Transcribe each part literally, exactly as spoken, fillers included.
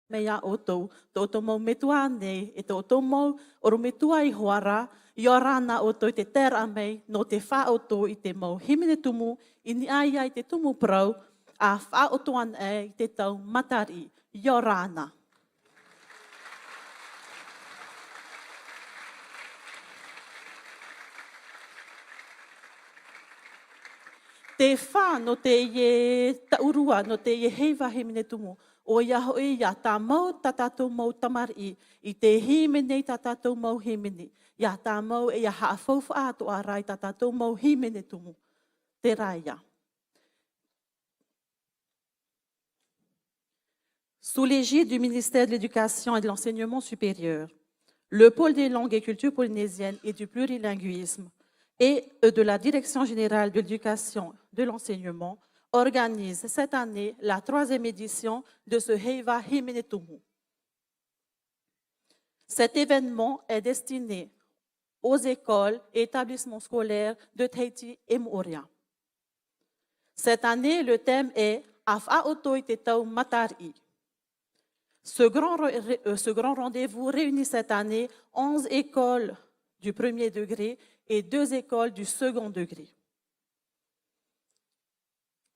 mai iā ʻoutou, tō ʻoutou mau metua nei, e tō ʻoutou mau ʻorometua iho ā rā, ʻia ora na ʻoutou i te taeraʻa mai, nō te faʻaʻoto i te mau hīmene tumu, i niʻa ia i te tumu parau, ʻa faʻaʻoto ana i te tau matariʻi, ʻia ora na. Te fā nō teie taʻurua, nō teie heiva hīmene tumu, ʻoia hoʻi ʻia tāmau tā tātou mau tamariʻi, i te hīmene i tā tātou mau hīmene, ʻia tāmau e ʻia haʻafaufaʻa atoʻa rā i tā tātou mau hīmene tumu. Terā ia. Sous l'égide du ministère de l'Éducation et de l'Enseignement supérieur, le pôle des langues et cultures polynésiennes et du plurilinguisme et de la Direction générale de l'éducation et de l'enseignement organise cette année la troisième édition de ce Heiva Hīmene Tumu. Cet événement est destiné aux écoles et établissements scolaires de Tahiti et Moorea. Cette année, le thème est ʻA faʻaʻoto i te tau matariʻi. Ce grand, re- euh, ce grand rendez-vous réunit cette année onze écoles du premier degré et deux écoles du second degré.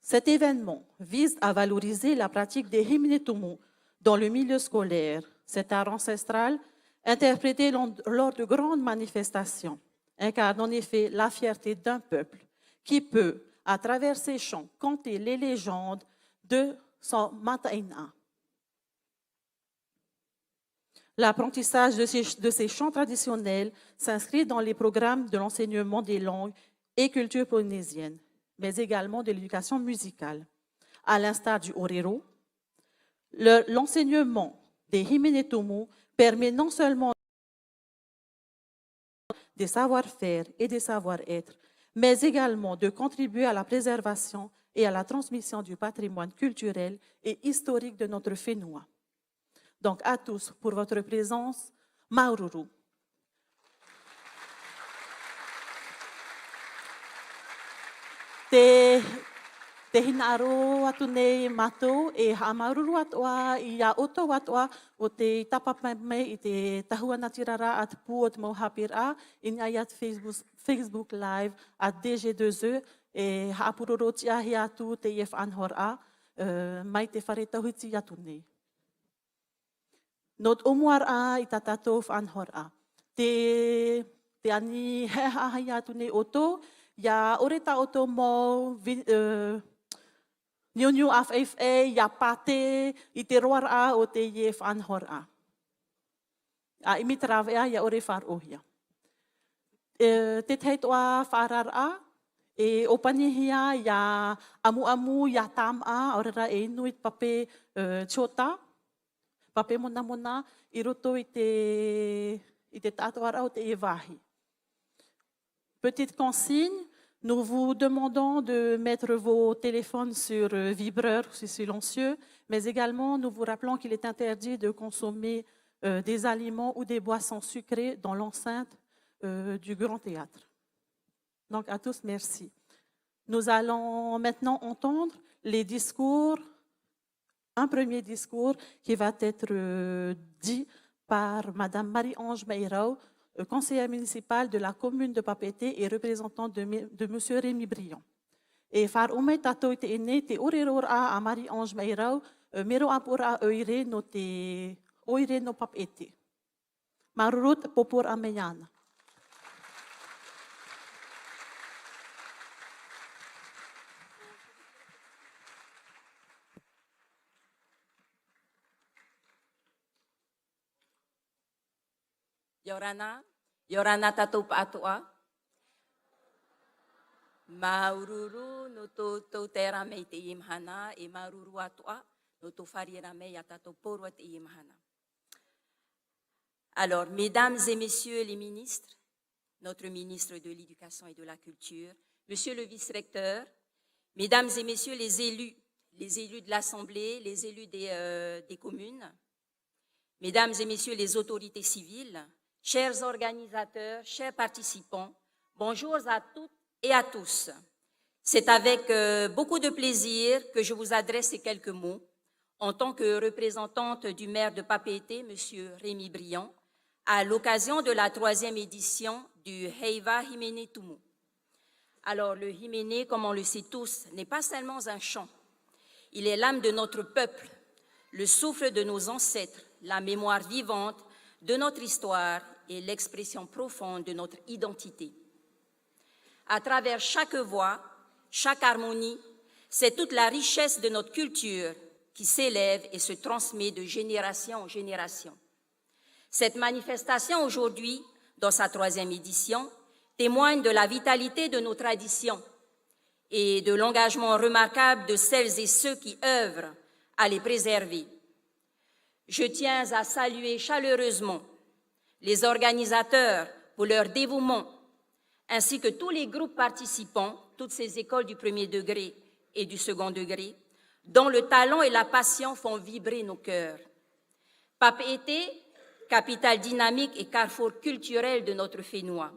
Cet événement vise à valoriser la pratique des hīmene tumu dans le milieu scolaire. Cet art ancestral, interprété lors de grandes manifestations, incarne en effet la fierté d'un peuple qui peut, à travers ses chants, conter les légendes de son mataʻeinaʻa. L'apprentissage de ces, de ces chants traditionnels s'inscrit dans les programmes de l'enseignement des langues et cultures polynésiennes, mais également de l'éducation musicale. À l'instar du ʻōrero, le- l'enseignement des hīmene tumu permet non seulement des savoir-faire et des savoir-être, mais également de contribuer à la préservation et à la transmission du patrimoine culturel et historique de notre fenua. Donc, à tous pour votre présence. Māuruuru. Te, te hinaʻaro atu nei mātou e haʻamāuruuru atoʻa iā ʻoutou atoʻa ʻo tei tāpae mai i te tahua natirara ʻa te pū o te mau haʻapiʻiraʻa i niʻa iā te Facebook, Facebook Live a DG deux E e haʻapūroro tiʻahia atu teie faʻanahoraʻa mai te fare tauhiti atu nei. Nō te ʻōmuaraʻa i tā tātou faʻanahoraʻa. Te, te ani haʻahaʻa atu nei ʻoutou, ʻia ʻore tā ʻoutou mau vi- niuniu ʻāfaʻifaʻi, ʻia pātē i te roaraʻa o teie faʻanahoraʻa. ʻA ʻimi te rāveʻa ʻia ʻore faʻaroʻohia. E, te tahi atoʻa faʻaararaʻa, e ʻōpanihia ʻia ʻamuʻamu, ʻia tāmaʻa, ʻaore rā e inu i te pape, e, chota, pape monamona, i roto i te, i te taʻatoʻaraʻa o teie vāhi. Petite consigne, nous vous demandons de mettre vos téléphones sur, euh, vibreur ou sur silencieux, mais également nous vous rappelons qu'il est interdit de consommer, euh, des aliments ou des boissons sucrées dans l'enceinte, euh, du Grand Théâtre. Donc à tous, merci. Nous allons maintenant entendre les discours, un premier discours qui va être, euh, dit par Madame Marie-Ange Mairau, euh, conseillère municipale de la commune de Papeete et représentante de, de Monsieur Rémy Briand. E faʻaroʻo mai tātou i teie nei te ʻōreroraʻa a Marie-Ange Mairau, euh, mero ʻāpoʻoraʻa ʻoire nō te ʻoire nō Papeete. Māuruuru te pōpōraʻa mai iāna. ʻIa ora na, ʻia ora na tātou pāʻatoʻa. Māuruuru nō tō, tō taeraʻa mai i teie mahana, e māuruuru atoʻa nō tō fāriʻiraʻa mai iā tātou pauroa i teie mahana. Alors, mesdames et messieurs les ministres, notre ministre de l'Éducation et de la Culture, monsieur le vice-recteur, mesdames et messieurs les élus, les élus de l'Assemblée, les élus des, euh, des communes, mesdames et messieurs les autorités civiles, chers organisateurs, chers participants, bonjour à toutes et à tous. C'est avec, euh, beaucoup de plaisir que je vous adresse ces quelques mots en tant que représentante du maire de Papeete, monsieur Rémy Briand, à l'occasion de la troisième édition du Heiva Hīmene Tumu. Alors, le hīmene, comme on le sait tous, n'est pas seulement un chant. Il est l'âme de notre peuple, le souffle de nos ancêtres, la mémoire vivante de notre histoire et l'expression profonde de notre identité. À travers chaque voix, chaque harmonie, c'est toute la richesse de notre culture qui s'élève et se transmet de génération en génération. Cette manifestation aujourd'hui, dans sa troisième édition, témoigne de la vitalité de nos traditions et de l'engagement remarquable de celles et ceux qui œuvrent à les préserver. Je tiens à saluer chaleureusement les organisateurs pour leur dévouement, ainsi que tous les groupes participants, toutes ces écoles du premier degré et du second degré, dont le talent et la passion font vibrer nos cœurs. Papeete, capitale dynamique et carrefour culturel de notre fenua,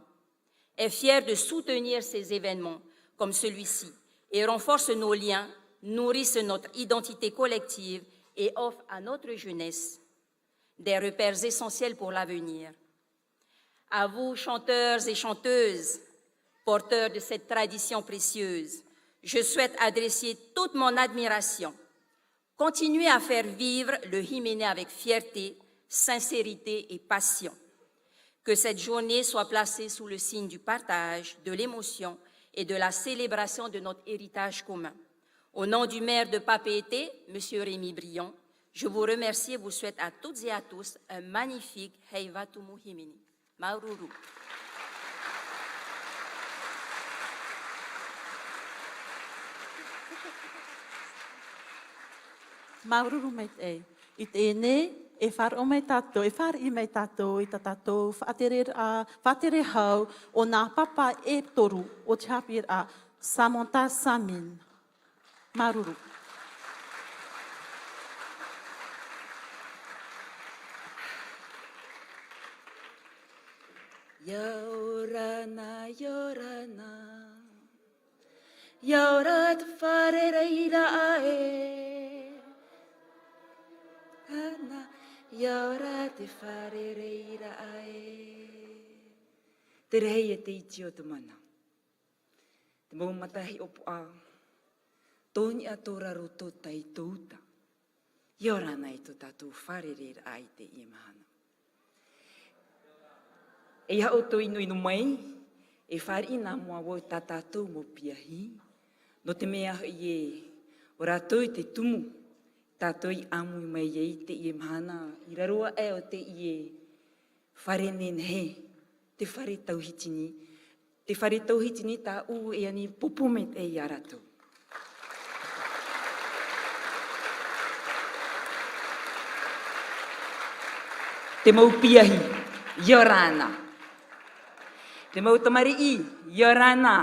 est fière de soutenir ces événements comme celui-ci et renforce nos liens, nourrissent notre identité collective et offre à notre jeunesse des repères essentiels pour l'avenir. À vous, chanteurs et chanteuses, porteurs de cette tradition précieuse, je souhaite adresser toute mon admiration. Continuez à faire vivre le hīmene avec fierté, sincérité et passion. Que cette journée soit placée sous le signe du partage, de l'émotion et de la célébration de notre héritage commun. Au nom du maire de Papeete, monsieur Rémy Briand, je vous remercie et vous souhaite à toutes et à tous un magnifique Heiva Tumu Hīmene. Māuruuru. Māuruuru maitaʻi. I teie nei, e faʻaroʻo mai tātou, e fāriʻi mai tātou i tā tātou faʻatereraʻa, faʻatere hau o nā papa e toru o te haʻapiʻiraʻa, Samantha Samin. Māuruuru. ʻIa ora na, ʻia ora na. ʻIa ora te fārereiraʻa ē. Ana, ʻia ora te fārereiraʻa ē. Te rahi e te iti o te mana. Te mau matahiʻopoʻa, tō niʻa, tō raro, tō tai, tō uta. ʻIa ora na i tō tātou fārereiraʻa i teie mahana. E ia ʻoutou ʻinoʻino mai, e fāriʻi nā mua vau i tā tātou mau piahi, nō te mea hoʻi ē, ʻo rātou i te tumu, tātou i ʻāmui mai ai i teie mahana, i raro aʻe o teie fare nehenehe, te fare tauhiti nei, te fare tauhiti nei tāʻu e ani popo maitaʻi ia rātou. Te mau piahi, ʻia ora na. Te mau tamariʻi, ʻia ora na.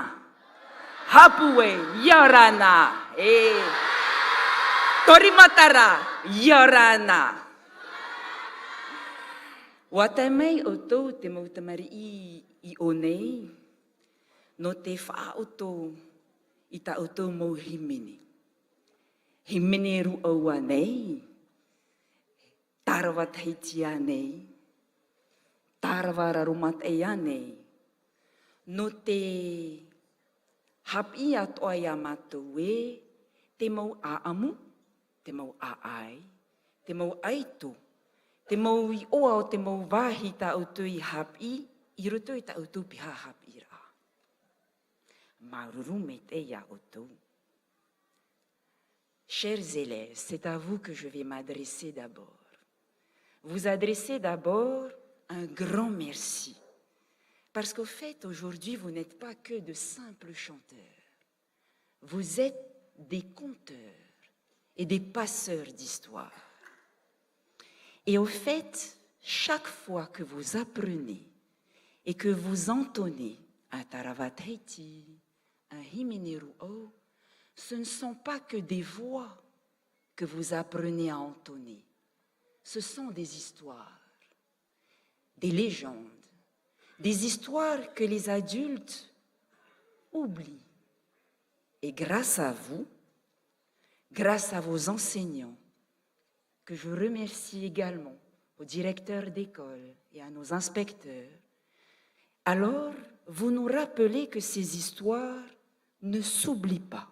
Hāpū ē, ʻia ora na. E. Tori Matara, ʻia ora na. ʻUa tae mai ʻoutou te mau tamariʻi i ʻō nei, nō te faʻaʻoto i tā ʻoutou mau hīmene. Hīmene rūʻau ānei, tārava Tahiti ānei, tārava Raromataʻi ānei, nō te haʻapiʻi atoʻa ia mātou ē, te mau ʻāʻamu, te mau ʻāʻai, te mau ʻaito, te mau iʻoa o te mau vāhi tā ʻoutou i haʻapiʻi, i roto i tā ʻoutou piha haʻapiʻiraʻa. Māuruuru maitaʻi ia ʻoutou. Chers élèves, c'est à vous que je vais m'adresser d'abord. Vous adresser d'abord un grand merci. Parce qu'au fait, aujourd'hui, vous n'êtes pas que de simples chanteurs. Vous êtes des conteurs et des passeurs d'histoire. Et au fait, chaque fois que vous apprenez et que vous entonnez un tārava Tahiti, un hīmene rūʻau, ce ne sont pas que des voix que vous apprenez à entonner. Ce sont des histoires, des légendes, des histoires que les adultes oublient. Et grâce à vous, grâce à vos enseignants, que je remercie également au directeur d'école et à nos inspecteurs, alors vous nous rappelez que ces histoires ne s'oublient pas.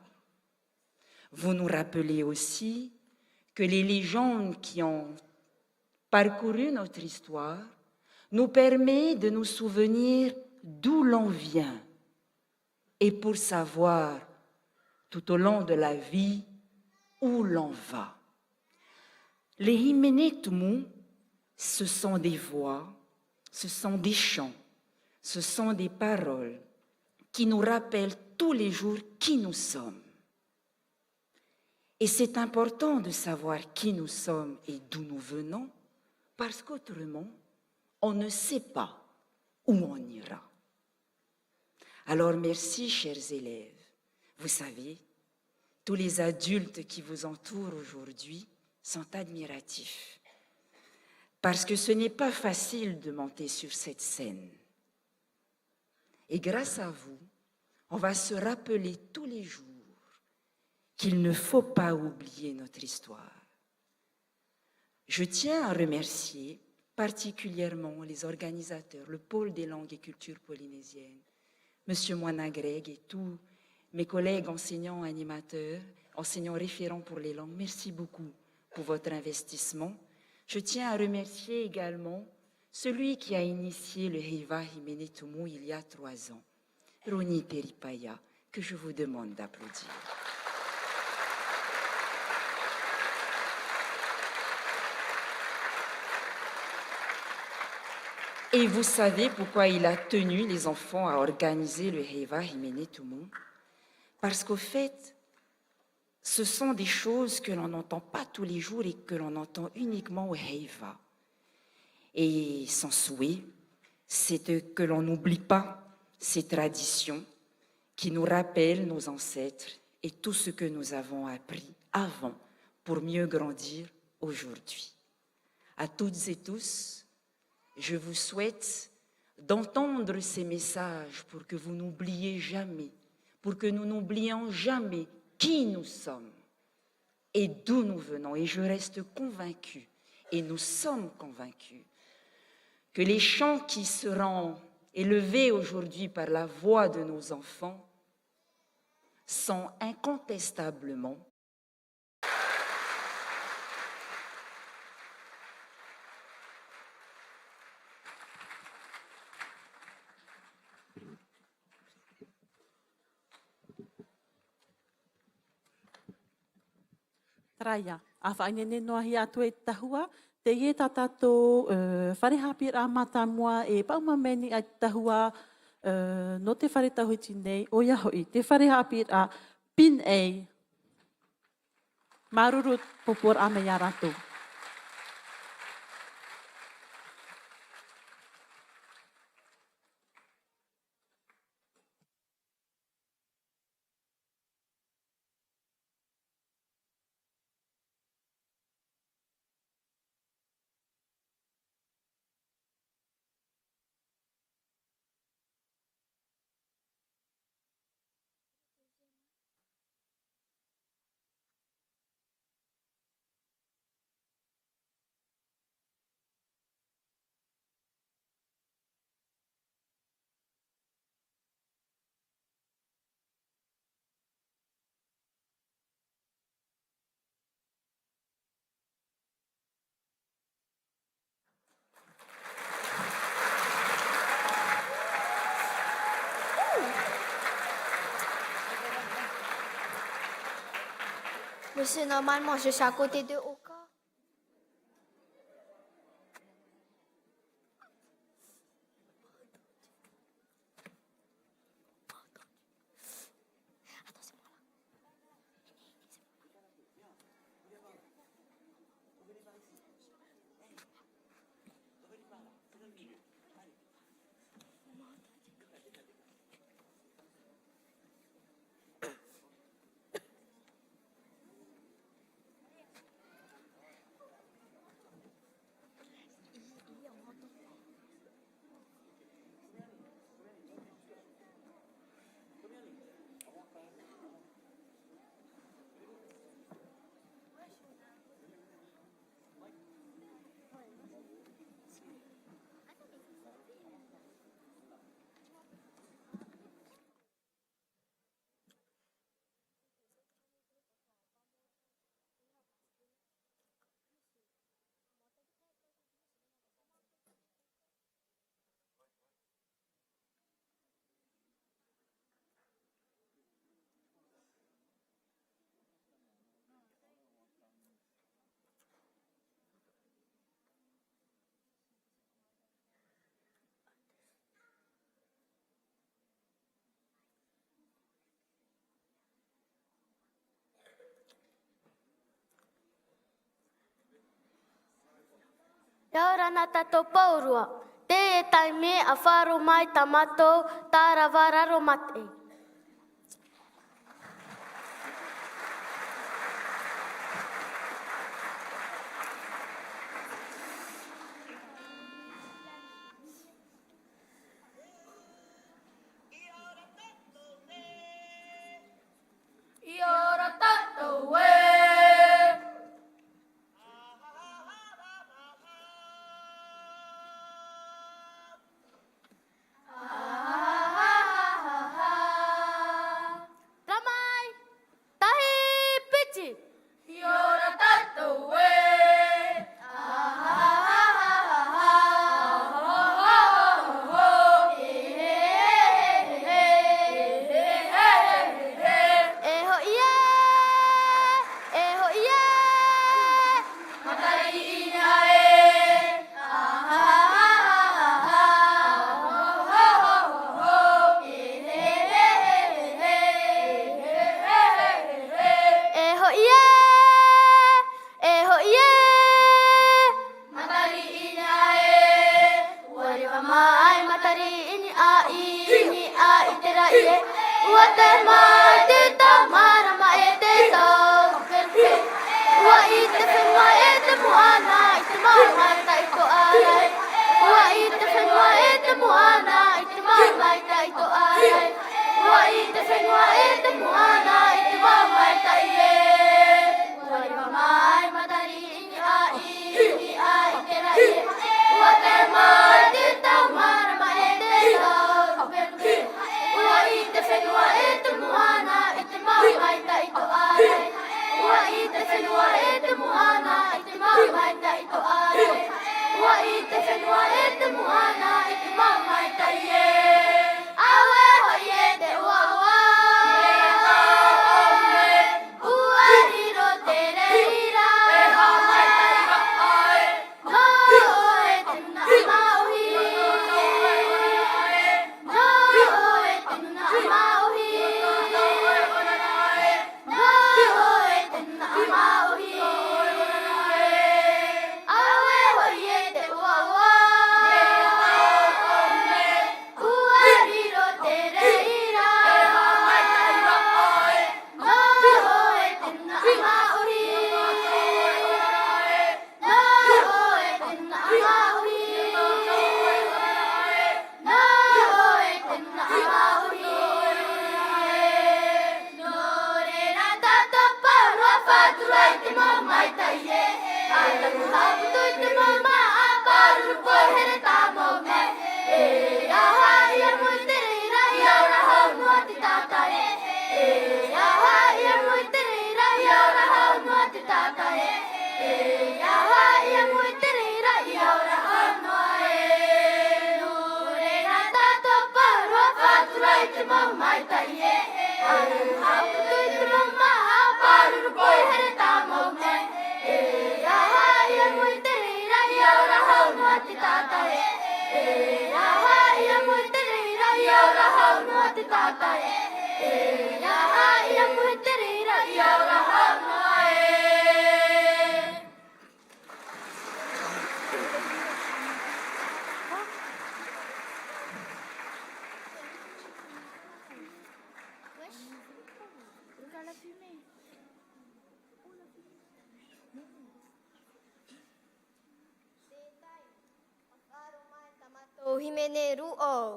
Vous nous rappelez aussi que les légendes qui ont parcouru notre histoire nous permettent de nous souvenir d'où l'on vient et pour savoir tout au long de la vie où l'on va. Les hīmene tumu, ce sont des voix, ce sont des chants, ce sont des paroles qui nous rappellent tous les jours qui nous sommes. Et c'est important de savoir qui nous sommes et d'où nous venons, parce qu'autrement, on ne sait pas où on ira. Alors merci, chers élèves. Vous savez, tous les adultes qui vous entourent aujourd'hui sont admiratifs, parce que ce n'est pas facile de monter sur cette scène. Et grâce à vous, on va se rappeler tous les jours qu'il ne faut pas oublier notre histoire. Je tiens à remercier particulièrement les organisateurs, le Pôle des langues et cultures polynésiennes, Monsieur Moana Greg et tous mes collègues enseignants, animateurs, enseignants référents pour les langues. Merci beaucoup pour votre investissement. Je tiens à remercier également celui qui a initié le Heiva Hīmene Tumu il y a trois ans, Roni Teripaia, que je vous demande d'applaudir. Et vous savez pourquoi il a tenu les enfants à organiser le Heiva Hīmene Tumu ? Parce qu'au fait, ce sont des choses que l'on n'entend pas tous les jours et que l'on entend uniquement au Heiva. Et son souhait, c'est de, que l'on n'oublie pas ces traditions qui nous rappellent nos ancêtres et tout ce que nous avons appris avant pour mieux grandir aujourd'hui. À toutes et tous, je vous souhaite d'entendre ces messages pour que vous n'oubliez jamais, pour que nous n'oublions jamais qui nous sommes et d'où nous venons. Et je reste convaincue, et nous sommes convaincus, que les chants qui seront élevés aujourd'hui par la voix de nos enfants sont incontestablement Terā ia, ʻa faʻaineine noa hia atu e te tahua, teie tā tātou, ē, fare haʻapiʻiraʻa mātāmua e paʻuma mai nei ʻa te tahua, ē, nō te fare tauhiti nei, ʻoia hoʻi, te fare haʻapiʻiraʻa Pin Ei. Māuruuru pōpōraʻa mai iā rātou. Monsieur, normalement, je suis à côté de Oka. Kia ora na tātou pauroa. Teie taime ʻa faʻaroʻo mai tā mātou tārava raro maitaʻi. ʻIa ora tātou ē. Rā mai, tahi, piti. ʻIa ora tātou ē. E hoʻi ē, e hoʻi ē. Matariʻi ʻinia ē. E hoʻi ē, e hoʻi ē. Matariʻi ʻinia ē. ʻUa reva mai matariʻi ʻinia ʻaʻi, ʻinia ʻaʻi te raʻi ē. ʻUa tae mai te tau marama e te tau ruperupe. ʻUa ʻite fenua e te moana i te mau maitaʻi toʻa ra ē. ʻUa ʻite fenua e te moana i te mau maitaʻi toʻa ra ē. ʻUa ʻite fenua e te moana i te mau maitaʻi ē. ʻUa reva mai matariʻi ʻinia ʻaʻi, ʻinia ʻaʻi te raʻi ē. ʻUa tae mai te tau marama e te tau ruperupe. ʻUa ʻite fenua e te moana i te mau maitaʻi toʻa ra ē. ʻUa ʻite fenua e te moana i te mau maitaʻi toʻa ra ē. ʻUa ʻite fenua e te moana i te mau maitaʻi ē. Auē hoʻi e te ʻoaʻoa. ʻUa riro te reira. Nō ʻoe te nūnaʻa māʻohi. Nō ʻoe te nūnaʻa māʻohi. Nō ʻoe te nūnaʻa māʻohi. Auē hoʻi e te ʻoaʻoa. ʻUa riro te reira. Nō ʻoe te nūnaʻa māʻohi. Nō ʻoe te nūnaʻa māʻohi. Nō ʻoe te nūnaʻa māʻohi. Nō reira tātou pauroa faʻatura i te mau maitaʻi ē. ʻA taku haʻaputu i te mau māʻa, pāruru poihere tāmau mai. E aha ʻia moe te reira, ʻia ora hau noa te taʻata ē. E aha ʻia moe te reira, ʻia ora hau noa te taʻata ē. E aha ʻia moe te reira, ʻia ora hau noa ē. Nō reira tātou pauroa faʻatura i te mau maitaʻi ē. ʻA taku haʻaputu i te mau māʻa, pāruru poihere tāmau mai. E aha ʻia moe te reira, ʻia ora hau noa te taʻata ē. E aha ʻia moe te reira, ʻia ora hau noa te taʻata ē. E aha ʻia moe te reira, ʻia ora hau noa ē. Tē tae, ʻa faʻaroʻo mai tā mātou hīmene rūʻau.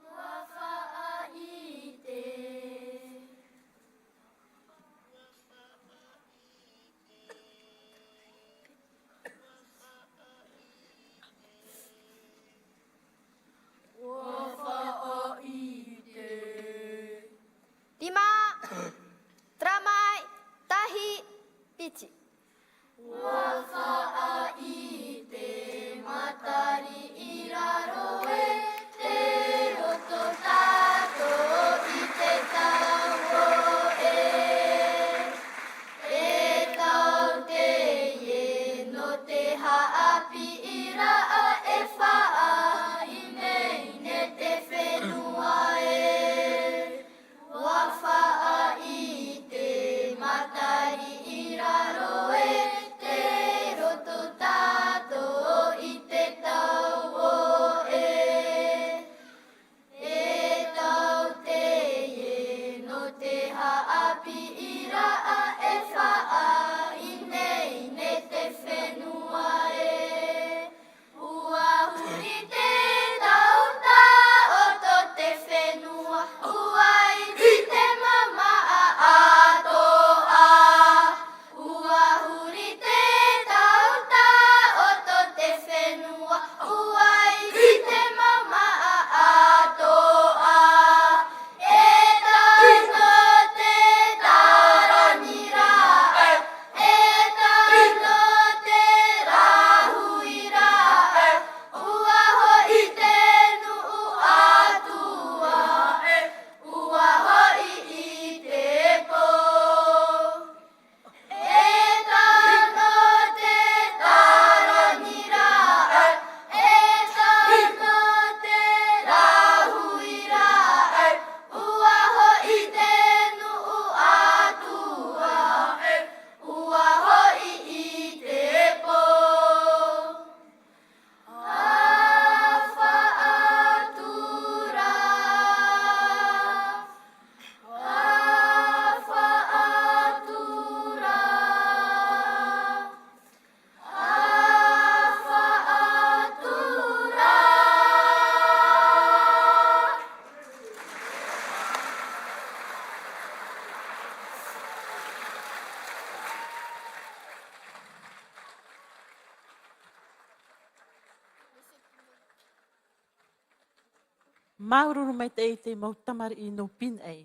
ʻUa faʻaʻite. ʻUa faʻaʻite. Rima, tae mai, tahi, piti. ʻUa faʻaʻite, matariʻi raro ē, te ʻĀpī ʻīraʻa e faʻaineine te fenua ē. ʻUa huri te taʻata o tō te fenua, ʻua iti te māmā atoʻa. ʻUa huri te taʻata o tō te fenua, ʻua iti te māmā atoʻa. E tano te taraniraʻa, e tano te rāhuiraʻa, ʻua hoʻi te nuʻu atu ā, ʻua hoʻi i te pō. E tano te taraniraʻa, e tano te rāhuiraʻa, ʻua hoʻi te nuʻu atu ā, ʻua hoʻi i te pō. ʻA faʻatura, ʻa faʻatura, ʻa faʻatura. Māuruuru maitaʻi i te mau tamariʻi nō Pīneʻi.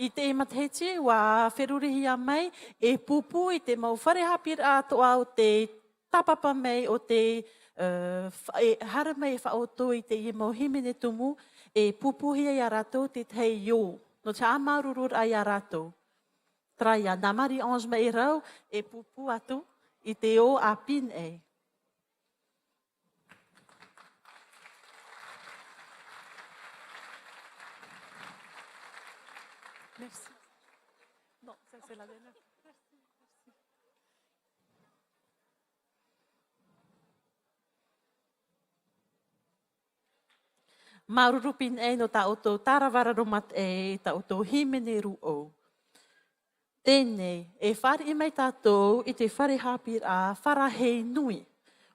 I teie matahiti, ʻua ferurihia mai e Pūpū i te mau fare haʻapiʻiraʻa atoʻa o tē tāpapa mai, o tē, ē, fa-, e haere mai e faʻaʻoutou i teie mau hīmene tumu, e pūpūhia ia rātou te tahi ō. Nō te haʻamāuruururaʻa ia rātou. Terā ia nā Marie-Ange Mairau e pūpū atu i te ō a Pīneʻi. Merci. Non, ça, c'est la dernière. Merci, merci. Māuruuru Pīneʻi nō tā ʻoutou tāravararu maitaʻi, tā ʻoutou hīmene rūʻau. Teie nei, e fāriʻi mai tātou i te fare haʻapiʻiraʻa Faraheinui,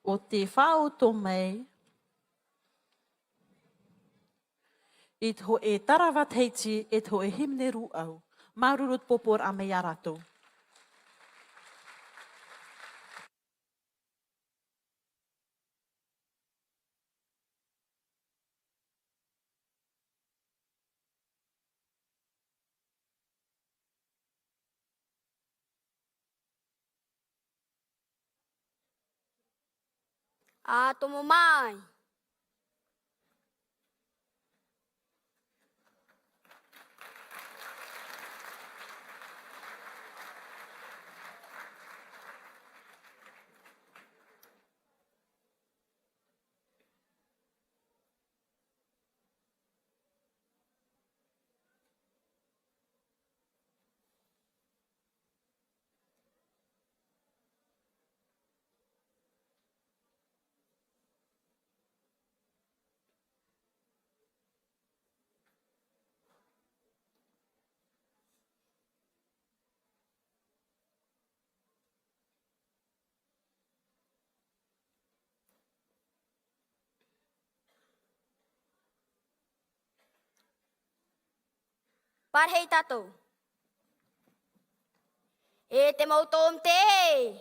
ʻo tē faʻaʻoutou mai i te hōʻē tara matahiti, e te hōʻē hīmene rūʻau. Māuruuru te pōpōraʻa mai ia rātou. ʻA tomo mai. Parahei tātou. E te mau tōmite,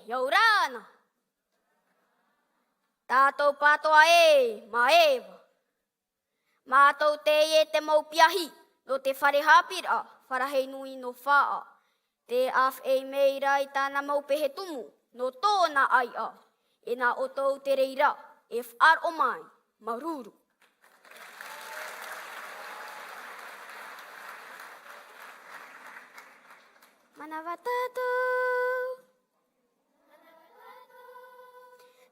ʻia ora na. Tātou pātoa ē, mā Eva. Mātou teie te mau piahi nō te fare haʻapiʻiraʻa Faraheinui nō Faʻa. Tē ʻāfaʻi mai ra i tāna mau pehe tumu nō tōna ʻāiʻa. E nā ʻoutou te reira e faʻaroʻo mai. Māuruuru. Manava tātou.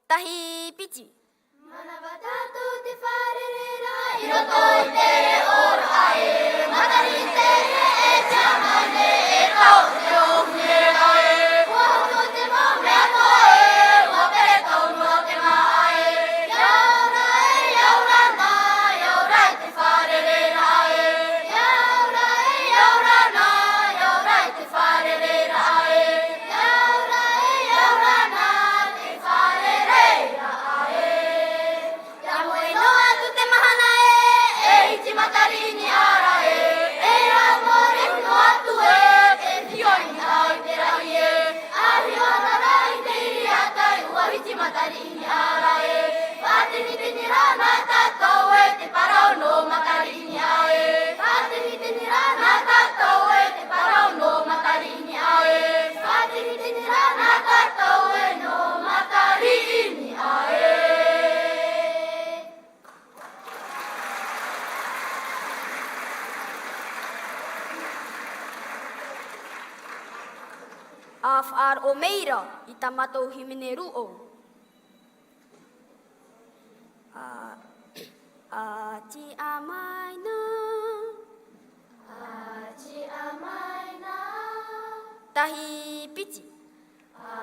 Tahi piti. Manava tātou te fārereiraʻa i roto i te reira ʻōroʻa ē. Matarite e te ʻāmui nei e tau te ʻōhune ra ē. ʻUa hotu te mau mea toa ʻo Meira i tā mātou hīmene rūʻau. A, a tiʻa mai na. A tiʻa mai na. Tahi piti. A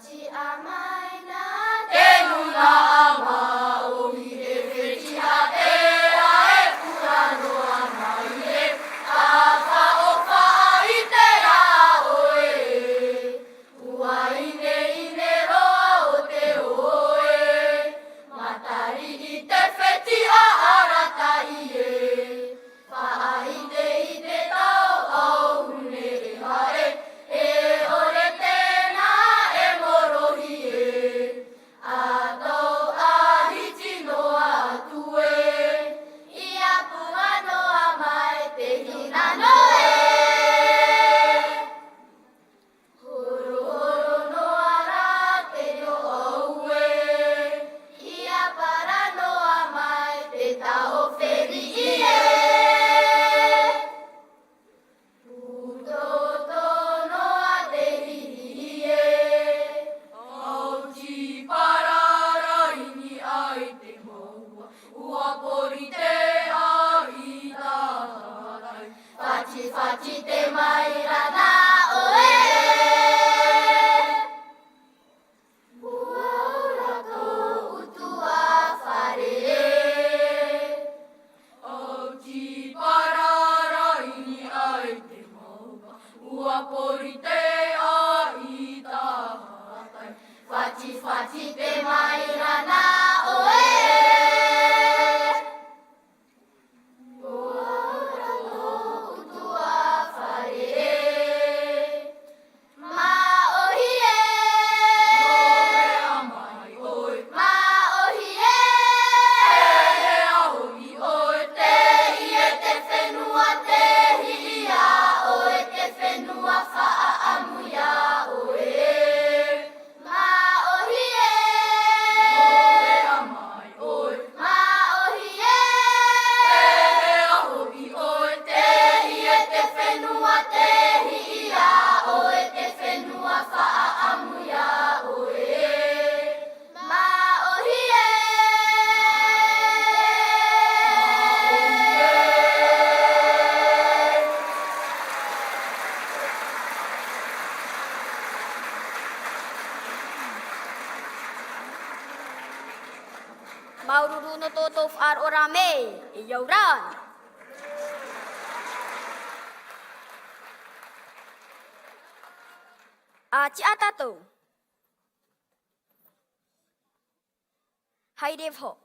tiʻa mai na te nūnaʻa māʻohi e fetiʻa te aʻe pura noa mai e. A faʻaʻofaʻa i te rā ʻoe. Ua ineine roa o te hoe. Matariʻi te fetiʻa arataʻi e. Faʻaʻiteʻite tau ʻauhune e haere, e ʻore tēnā e morohi e. A tau ʻahiti noa atu e, ʻia pura noa mai te hina noa e. Horohoro noa rā te reo ʻau e, ʻia para noa mai te taʻo feriʻi e. Pūtōtō noa te hiriʻi e. Au tīpara rā i niʻa i te mau ua pori te ʻaita. Fatifati te maira nā ʻoe. Ua ora tō ʻutuāfare. Au tīpara rā i niʻa i te mau ua pori te ʻaita. Fatifati te maira nā ʻoe. Ua ora tō ʻutuāfare. Māʻohi e. Nō hea mai ʻoe? Māʻohi e. E hea hoʻi ʻoe? Teie te fenua, teie iā ʻoe te fenua, faʻaʻamu iā ʻoe. Māʻohi e. Nō hea mai ʻoe? Māʻohi e. E hea hoʻi ʻoe? Teie te fenua, teie iā ʻoe te fenua, faʻaʻamu iā ʻoe. Māʻohi e. Māuruuru nō tō ʻoutou faʻaroʻo rā mai, e au ra. ʻA tiʻa tātou. Haere vau.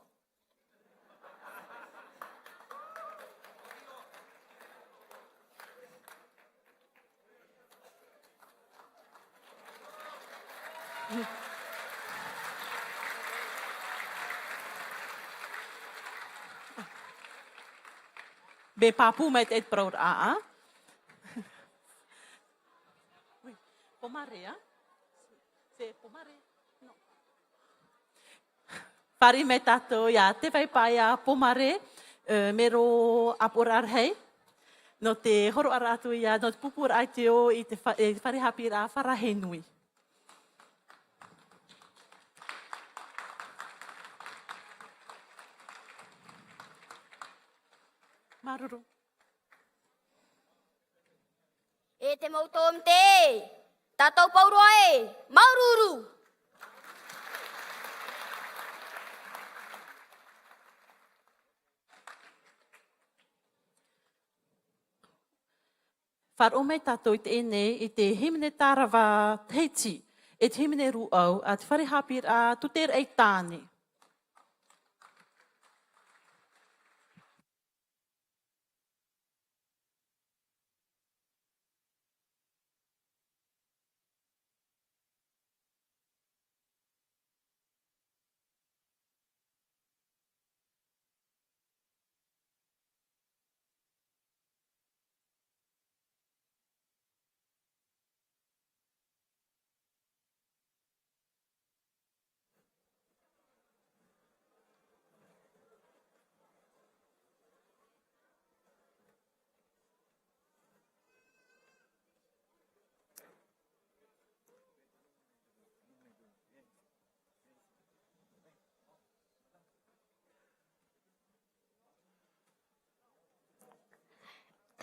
Mea pāpū mai te, te parau ra, ā? Oui. Pomme, ā? C'est pomme, non. Fāriʻi mai tātou iā Te Vai Pae Pomme, ē, mai rō ʻāpoʻoraʻa rahi, nō te hōroʻaraʻa atu ia, nō te pūpūraʻa i te ō i te fa-, e, fare haʻapiʻiraʻa Farahenui. Māuruuru. E te mau tōmite, tātou pauroa ē, māuruuru! Faʻaroʻo mai tātou i teie nei, i te hīmene tārava Tahiti, e te hīmene rūʻau a te fare haʻapiʻiraʻa Tūteraʻi Tāne.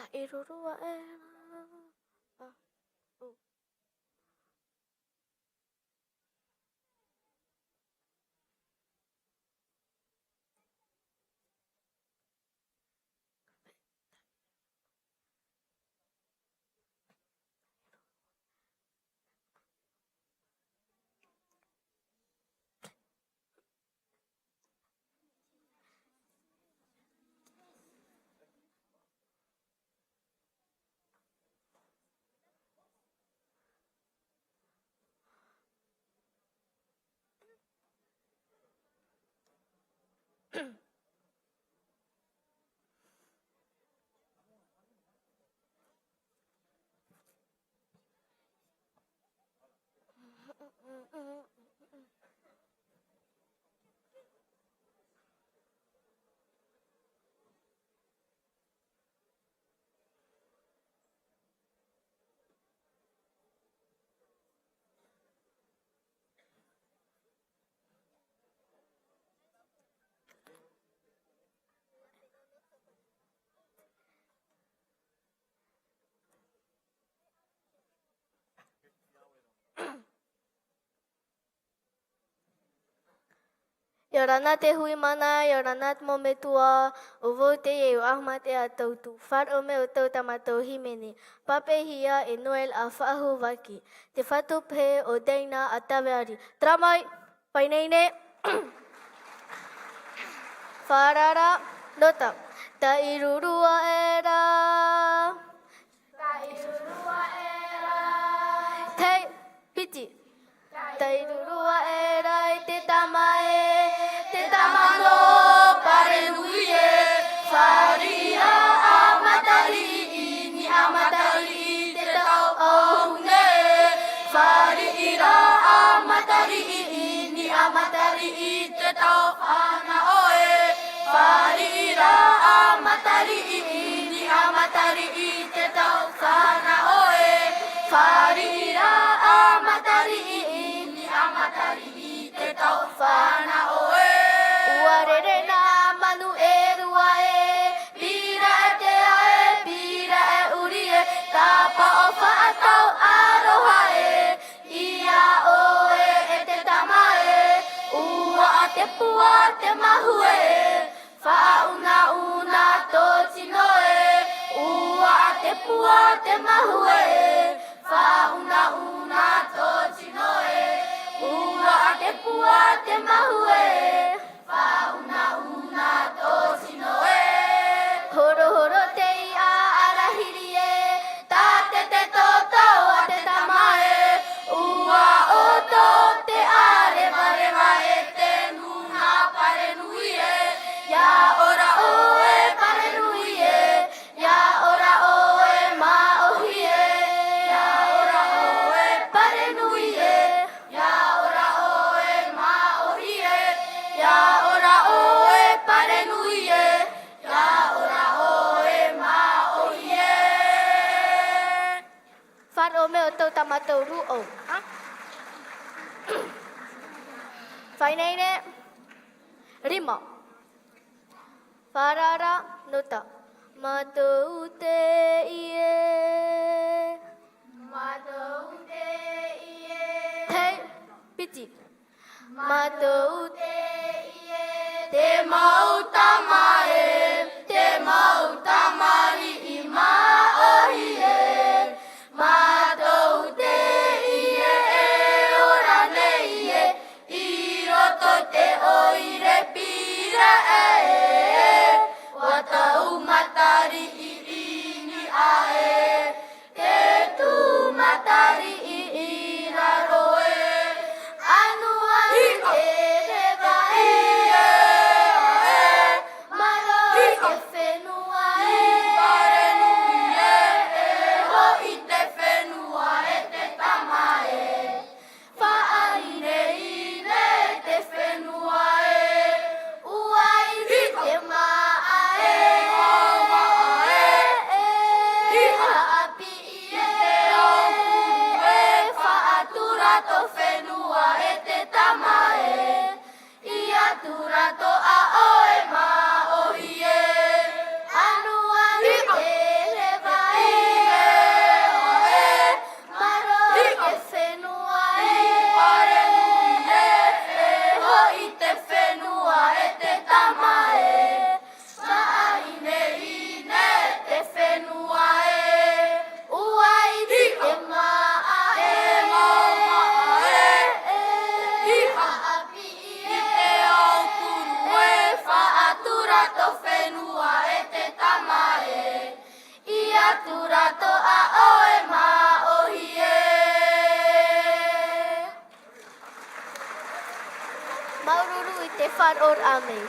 Taʻiruru aʻe ra. A, ʻū. ʻIa ora na te hui mana, ʻia ora na te mau metua, ʻo vau teie ʻo Ahmad ʻe ʻa Tautu. Faʻaroʻo mai ʻo tau tā mātou hīmene. Pāpaʻihia e Noel ʻa Faʻahou Vaki. Te fatu pehe ʻo Daina ʻa Taveari. Tara mai! Fāineinei. Fārara, nota. Taʻiruru aʻe ra. Taʻiruru aʻe ra. Tei, piti. Taʻiruru aʻe ra i te tama ē, te tama nō Parenui ē. Fāriʻi rā ʻa Matariʻi i niʻa Matariʻi te tau ʻauhune ē. Fāriʻi rā ʻa Matariʻi i niʻa Matariʻi te tau fānaʻo ē. Fāriʻi rā ʻa Matariʻi i niʻa Matariʻi te tau fānaʻo ē. Fāriʻi rā ʻa Matariʻi i niʻa Matariʻi te tau fānaʻo ē. ʻUa rere nā manu e rua ē, pīraʻe te aʻe, pīraʻe ʻuri ē, tāpaʻo faʻatau aroha ē. Ia ʻoe e te tama ē, ʻua ʻa te pua te mahue ē, faʻaunauna tō tino ē, ʻua ʻa te pua te mahue ē, faʻaunauna tō tino ē, ʻua ʻa te pua te mahue ē, faʻaunauna tō tino ē. Horohoro te iʻa arahiri ē, tātete toto a te tama ē, ʻua ʻoto te ʻārevareva e te nūnaʻa Parenui ē. Ia ora ʻoe Parenui ē, ia ora ʻoe māʻohi ē, ia ora ʻoe Parenui ē. Ia ora ʻoe māʻohi ē, ia ora ʻoe Parenui ē, ia ora ʻoe māʻohi ē. Faʻaroʻo mai ʻo tau tā mātou rūʻau. Fāineinei. Rima. Fārara, nota. Mātou teie. Mātou teie. Tei, piti. Mātou teie. Te mau tama ē, te mau tamariʻi māʻohi ē. Mātou teie e ora nei ē, i roto i te ʻoire pīraʻe ē, ʻua tau Matariʻi i niʻa ē, te tū Matariʻi i raro ē, ʻanuʻanu te reva ē, ē, ē, maro i te fenua ē, Parenui ē, ē, Māuruuru i te faʻaroʻoraʻa mai.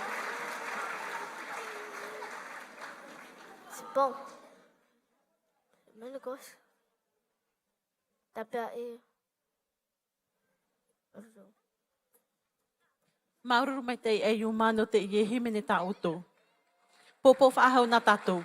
C'est bon. Mets le gauche. Tapea e. Māuruuru maitaʻi e Iuma nō teie hīmene tā ʻoutou. Pōpō faʻahou na tātou.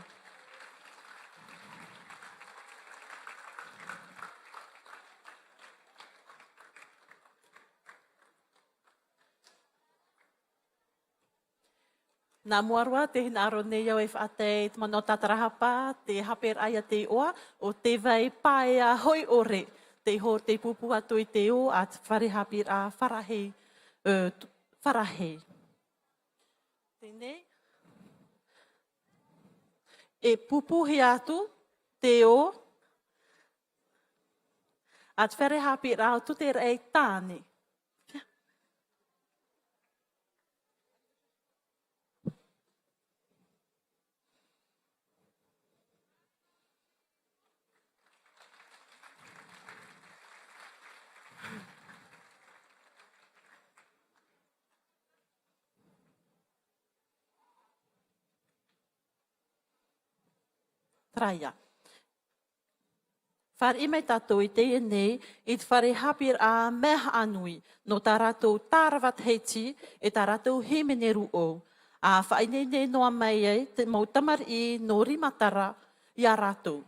Nā mua roa, tē hinaʻaro nei au e faʻatae i te manaʻo tātarahapa, te haʻapiʻiraʻa i te iʻoa, ʻo Te Vai Paea Hoʻi ʻOre, tei hō-, tei pūpū atu i te ō a te fare haʻapiʻiraʻa Farahei, ē, t-, Farahei. Teie nei, e pūpūhia atu te ō a te fare haʻapiʻiraʻa ʻo Tūteraʻe Tāne. Terā ia. Fāriʻi mai tātou i teie nei, i te fare haʻapiʻiraʻa mea haʻanui, nō tā rātou tārava Tahiti, e tā rātou hīmene rūʻau. ʻA faʻaineine noa mai ai te mau tamariʻi nō Rimatara ia rātou.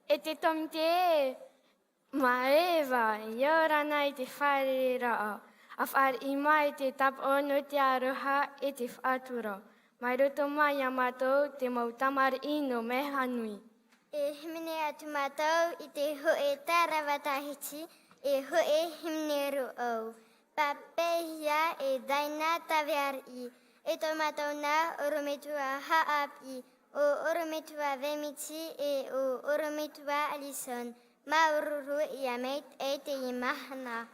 E te tōmite, Maeva, ʻia ora na i te fārereiraʻa, ʻa fāriʻi mai te tāpaʻo nō te aroha e te faʻatura. Mai roto mai iā mātou te mau tamariʻi nō Mehanui. E hīmene atu mātou i te hōʻē tārava Tahiti, e hōʻē hīmene rūʻau. Pāpēhia e Daina Taveariʻi, e tō mātou nā ʻorometua haʻapiʻi, ʻo ʻorometua Vemiti e ʻo ʻorometua Alison. Māuruuru ʻia maitaʻi teie mahana.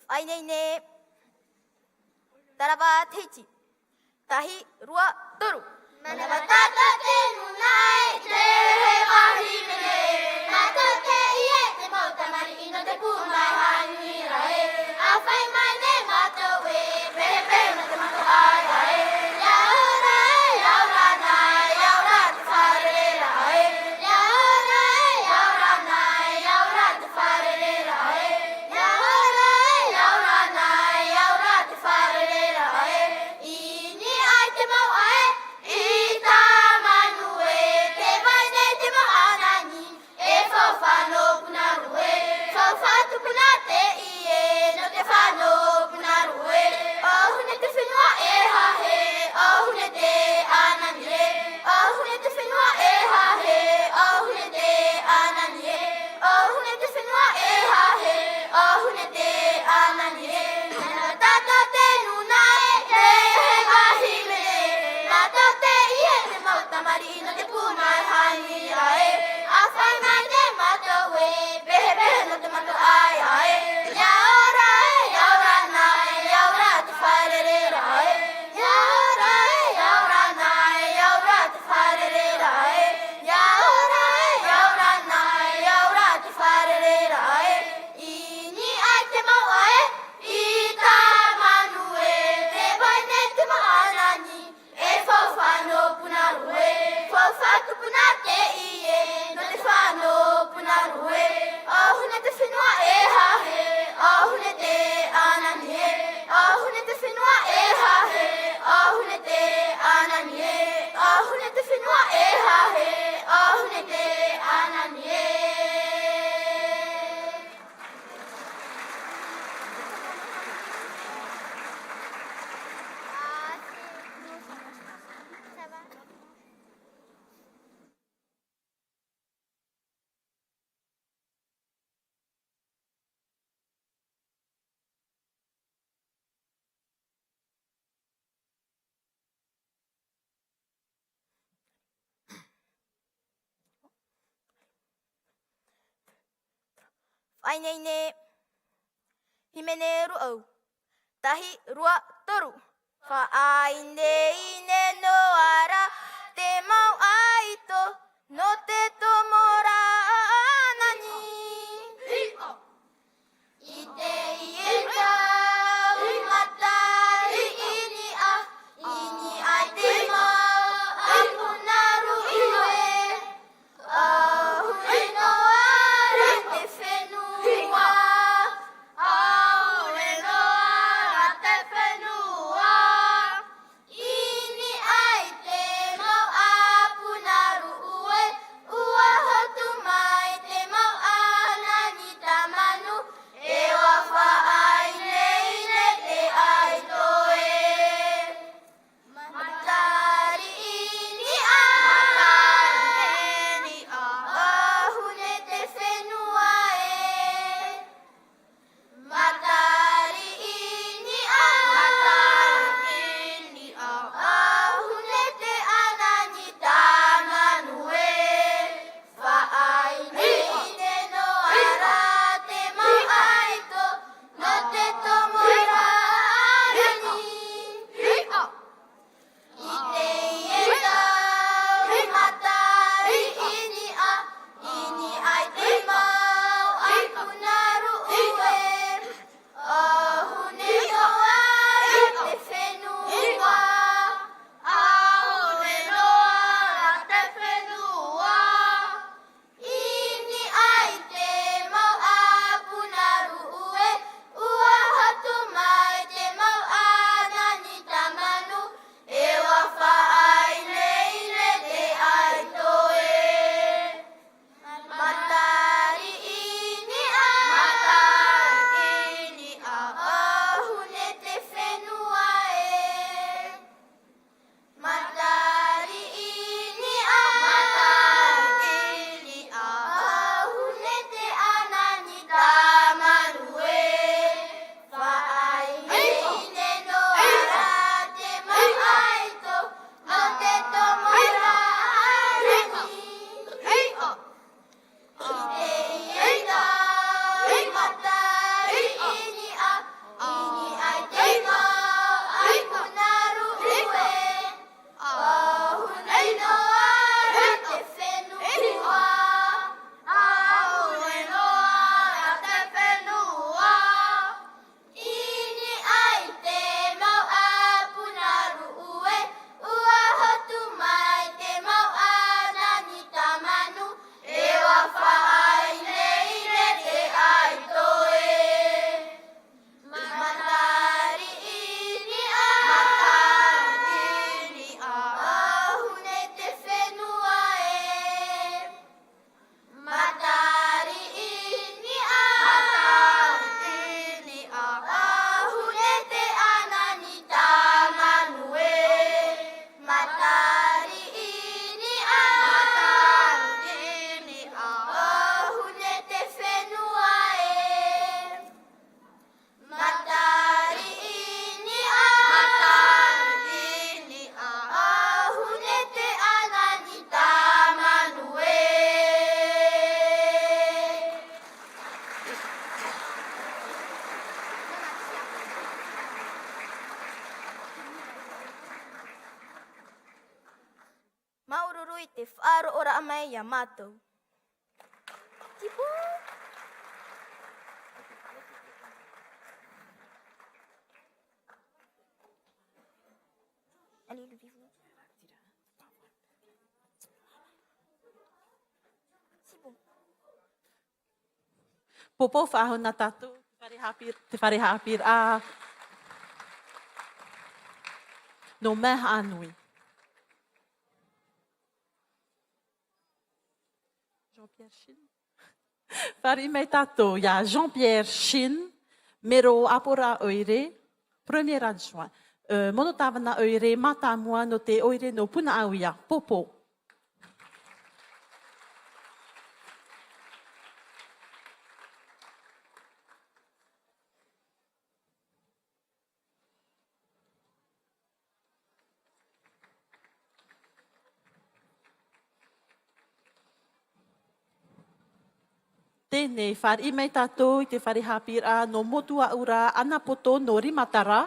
Faʻaineine. Tarava te hiti. Tahi, rua, toru. Manava tātou te nūnaʻa i te hōʻē vāhi mene. Mātou teie te mau tamariʻi nō te pū mai Hānui ra ē. ʻA fai mai nei mātou ē, pehe, pehe nō te mataʻāeʻa ē. ʻIa ora ē, ʻia ora na ē, ʻia ora te fārereiraʻa ē. ʻIa ora ē, ʻia ora na ē, ʻia ora te fārereiraʻa ē. ʻIa ora ē, ʻia ora na ē, ʻia ora te fārereiraʻa ē. I niʻa i te mau ʻae, i Tāmanu ē, tē vai nei te mau ʻānani, e faufaʻa nō Punaruʻe, faufaʻa tupuna teie, nō te faufaʻa nō Punaruʻe. ʻO Hune te fenua e hahe, ʻo Hune te ʻānani ē. ʻO Hune te fenua e hahe, ʻo Hune te ʻānani ē. ʻO Hune te fenua e hahe, ʻo Hune te ʻānani ē. Nā tātou te nūnaʻa i te hōʻē vāhi mene. Mātou teie te mau tamariʻi nō te pū mai Hānui ra ē. ʻA fai mai nei mātou ē, pehe, pehe nō te mataʻāeʻa ē. ʻIa ora ē, ʻia ora na ē, ʻia ora te fārereiraʻa ē. ʻIa ora ē, ʻia ora na ē, ʻia ora te fārereiraʻa ē. ʻIa ora ē, ʻia ora na ē, ʻia ora te fārereiraʻa ē. I niʻa i te mau ʻae, i Tāmanu ē, tē vai nei te mau ʻānani, e faufaʻa nō Punaruʻe, faufaʻa tupuna teie, nō te faufaʻa nō Punaruʻe. ʻO Hune te fenua e hahe, ʻo Hune te ʻānani ē. ʻO Hune te fenua e hahe, ʻo Hune te ʻānani ē. ʻO Hune te fenua e hahe, ʻo Hune te ʻānani ē. Faʻaineine. Hīmene rūʻau. Tahi, rua, toru. Faʻaineine noa ra te mau ʻaito nō te tomo ra ʻānani. I teie tau matahiti i niʻa, i niʻa i te mau ʻāpuna ruʻi ē. ʻAuhuru noa ra te fenua, ʻaure noa ra te fenua. I niʻa i te mau ʻāpuna ruʻu ē, E faʻaroʻoraʻa mai iā mātou. Tipu. Allez, levez-vous. C'est bon. Pōpou faʻahou na tātou, te fare haʻapiʻi-, te fare haʻapiʻiraʻa nō Mea Haʻanui. Jean-Pierre Chine. Fāriʻi mai tātou iā Jean-Pierre Chine, mero ʻāpoʻoraʻa ʻoire, premier adjoint. Ē, mono tāvana ʻoire mātāmua nō te ʻoire nō Punaʻauia, Pōpou. Teie, fāriʻi mai tātou i te fare haʻapiʻiraʻa nō Motuaʻura, Anapoto nō Rimatara.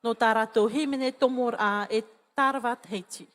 Nō tā rātou hīmene tomoraʻa e Tarawa Tahiti.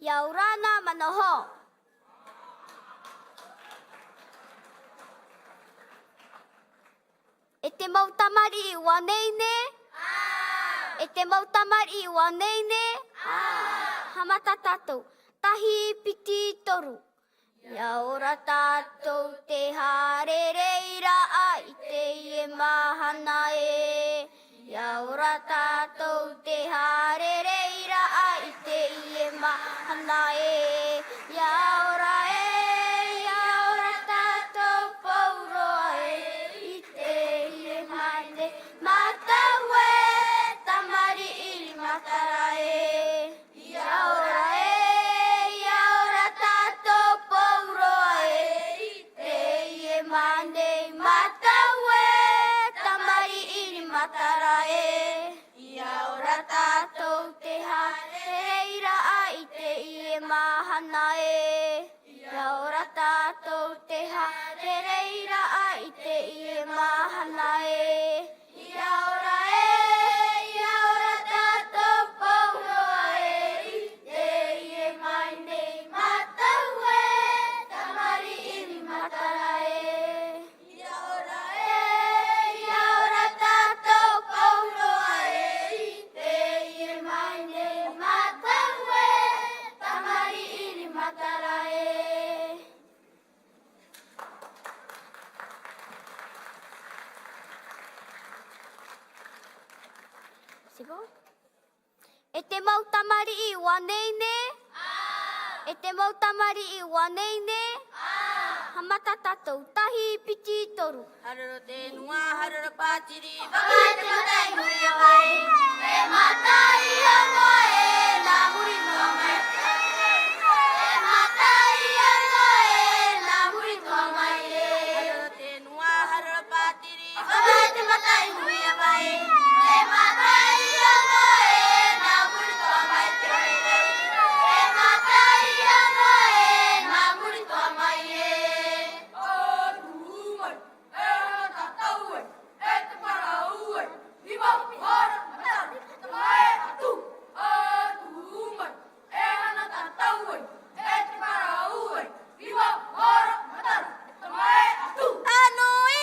ʻIa ora na Manoho. E te mau tamariʻi ʻua ineine? E te mau tamariʻi ʻua ineine? Haʻamata tātou. Tahi, piti, toru. ʻIa ora tātou te haerereiraʻa i teie mahana ē. ʻIa ora tātou te haerereiraʻa i teie mahana ē. ʻIa ora ē, ʻia ora tātou pauroa ē, i teie mahana ē. Mātou ē, tamariʻi Rimatara ē. ʻIa ora ē, ʻia ora tātou pauroa ē, i teie mahana ē, mātou ē, tamariʻi Rimatara ē. ʻIa ora tātou te haerereiraʻa i teie mahana ē. ʻIa ora tātou te haerereiraʻa i teie mahana ē. ʻIa ora ē, ʻia ora tātou pauroa ē, i teie mahana ē, mātou ē, tamariʻi Rimatara ē. ʻIa ora ē, ʻia ora tātou pauroa ē, i teie mahana ē, mātou ē, tamariʻi Rimatara ē. C'est bon? E te mau tamariʻi ʻua ineine? E te mau tamariʻi ʻua ineine? Haʻamata tātou, tahi, piti, toru. Haruru te nua, haruru pātiri, vavae te mataʻi huri ʻāvae. E mataʻi ʻāvae, nā muri noa mai. E mataʻi ʻāvae, nā muri noa mai ē. Haruru te nua, haruru pātiri, vavae te mataʻi huri ʻāvae. E mataʻi ʻāvae, nā muri noa mai te ʻoire. E mataʻi ʻāvae, nā muri noa mai ē. ʻA tū mai. E hana tātou ai, e te parau ai, i mau hara mataʻi, e te mai atu. ʻA tū mai, e hana tātou ai, e te parau ai, i mau hara mataʻi, e te mai atu. ʻA nui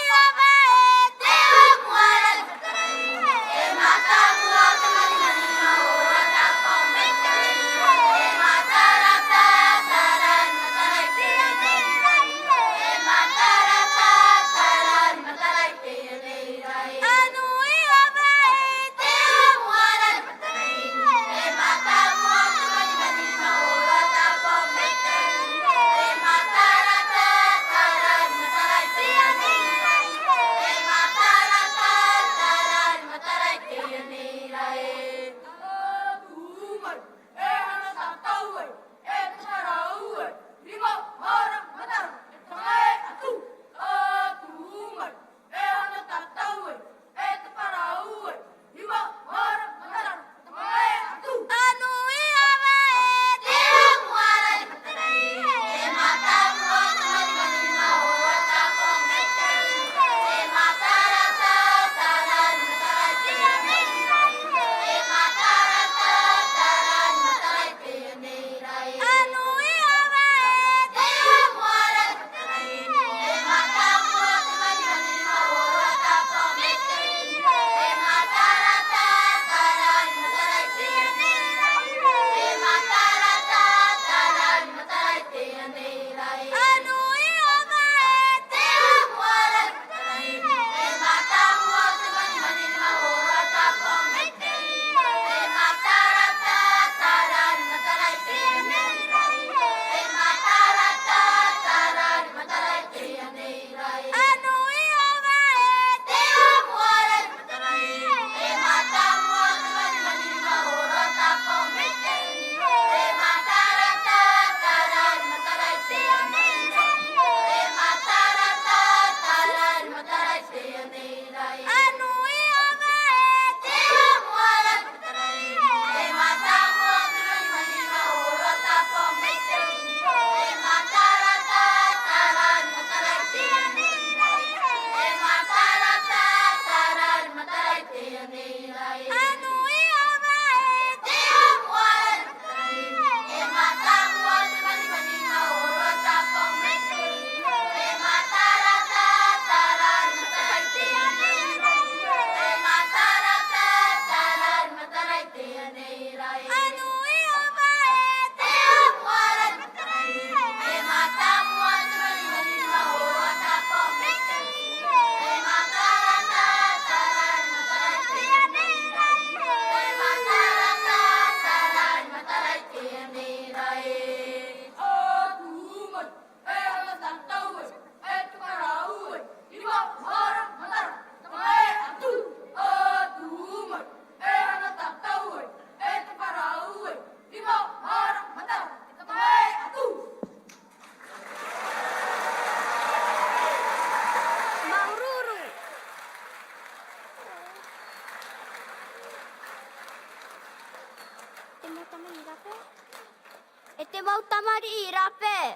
Te mau tamariʻi rāpae.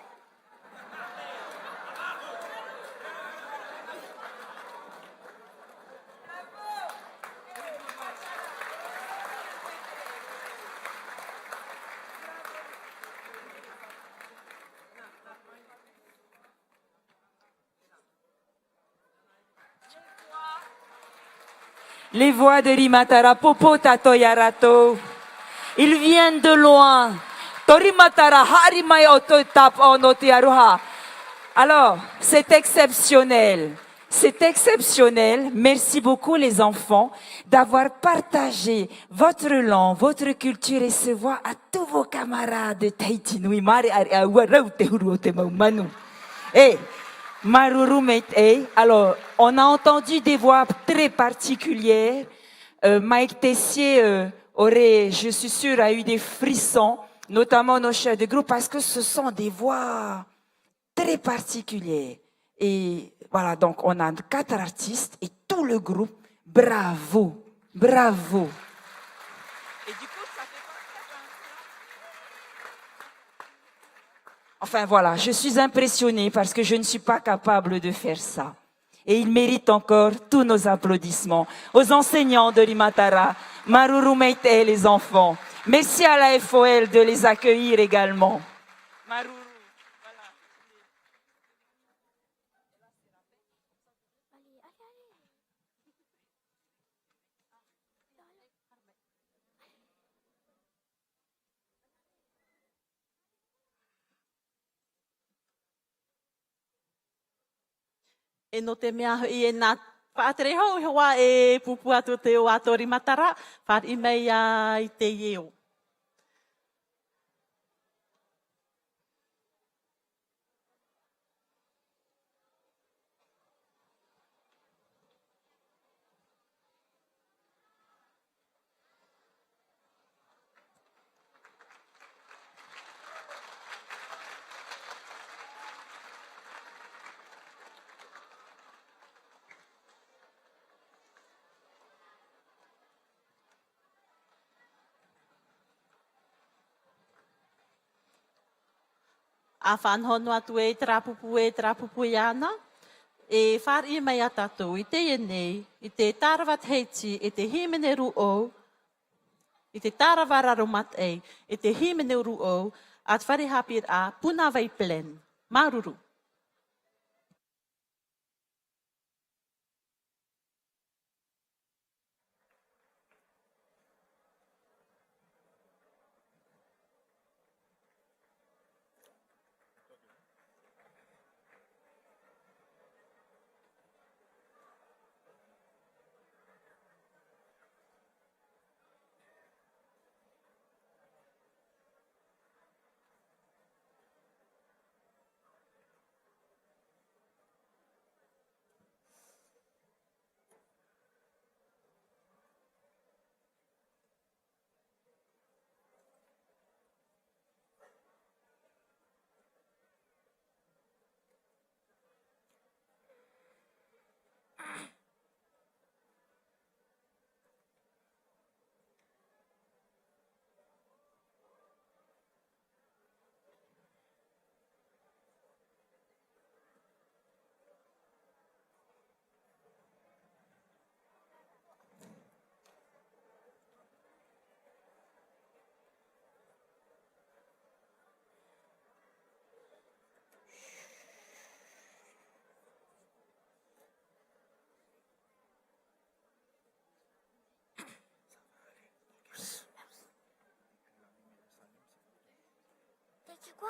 Les voix de Rimatara, pōpō tātou iā rātou. Ils viennent de loin. Tō Rimatara, haere mai ʻoutou e tāpaʻo nō te aroha. Alors, c'est exceptionnel. C'est exceptionnel. Merci beaucoup, les enfants, d'avoir partagé votre langue, votre culture et se voir à tous vos camarades de Tahiti Nui. Māreʻareʻa, ua rau te huru o te mau manu. E, māuruuru maitaʻi. Alors, on a entendu des voix très particulières. Euh, Mike Tessier, euh, aurait, je suis sûre, a eu des frissons, notamment nos chefs de groupe, parce que ce sont des voix très particulières. Et voilà, donc on a quatre artistes et tout le groupe. Bravo, bravo. Et du coup, ça fait penser à un... Enfin voilà, je suis impressionnée parce que je ne suis pas capable de faire ça. Et ils méritent encore tous nos applaudissements. Aux enseignants de Rimatara, māuruuru maitaʻi les enfants. Merci à la F O L de les accueillir également. Māuruuru. Voilà. E nō te mea hoʻi e nā faʻatere hou iho ā e pūpū atu te ʻoaʻoa Rimatara, fāriʻi mai ia i teie ʻō. ʻA faʻanaho noa atu e terā pūpū, e terā pūpū iāna, e fāriʻi mai ia tātou i teie nei, i te tārava Tahiti, i te hīmene rūʻau, i te tārava raro maitaʻi, i te hīmene rūʻau, a te fare haʻapiʻiraʻa Punavai Plain. Māuruuru. T'as dit quoi ?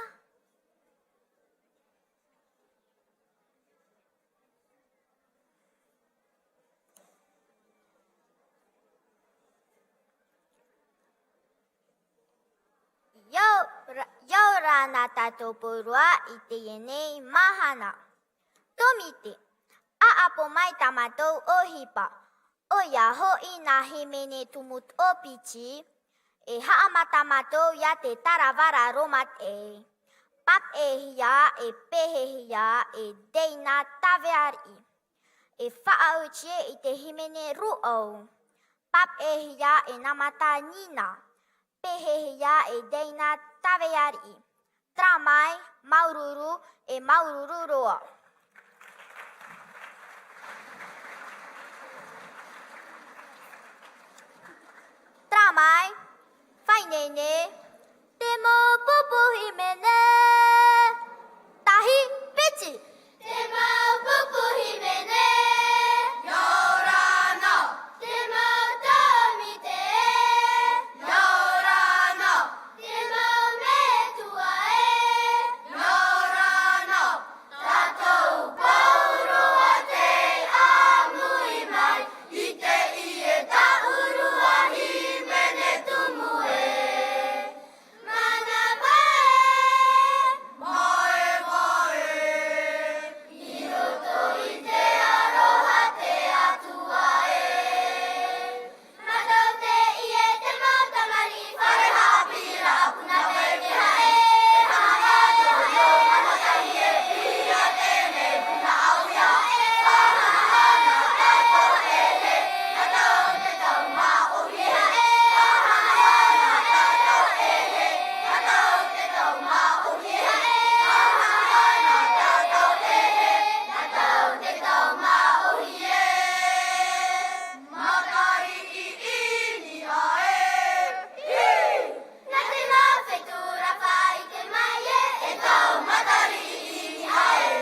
ʻIa ora, ʻia ora na tātou pauroa i teie nei mahana. Tōmite, ʻaʻapo mai tā mātou ʻohipa. ʻOia hoʻi nā hīmene tumu toʻopiti, e haʻamata mātou ia te tārava raro maitaʻi. Papaʻihia, e pehehia, e Deina Taveariʻi. E faʻaoti i te hīmene rūʻau. Papaʻihia e Namata Nina. Pehehia e Deina Taveariʻi. Tara mai, māuruuru, e māuruuru roa. Tara mai, faʻaineine, te mau pupu hīmene. Tahi, piti. Te mau pupu hīmene. Ia ora na. Te mau tōmite. Ia ora na. Te mau metua ē. Ia ora na. Tātou pauroa tei ʻāmui mai i teie taʻurua hīmene tumu ē. Mānava ē, mānava ē, i roto i te aroha te Atua ē. Mātou teie te mau tamariʻi fare haʻapiʻiraʻa puna veve haʻe, e haʻa e te hoi o mana tahi e pihia tēnei puna ʻauihaʻe, e haʻa ana tātou e he, tātou te tau māʻohi haʻe, e haʻa ana tātou e he, tātou te tau māʻohi haʻe, e haʻa ana tātou e he, tātou te tau māʻohi ē. Matariʻi i niʻa ē. Hī! Nā te mau fetura faʻaʻite mai ē, e tau matariʻi i niʻa ē.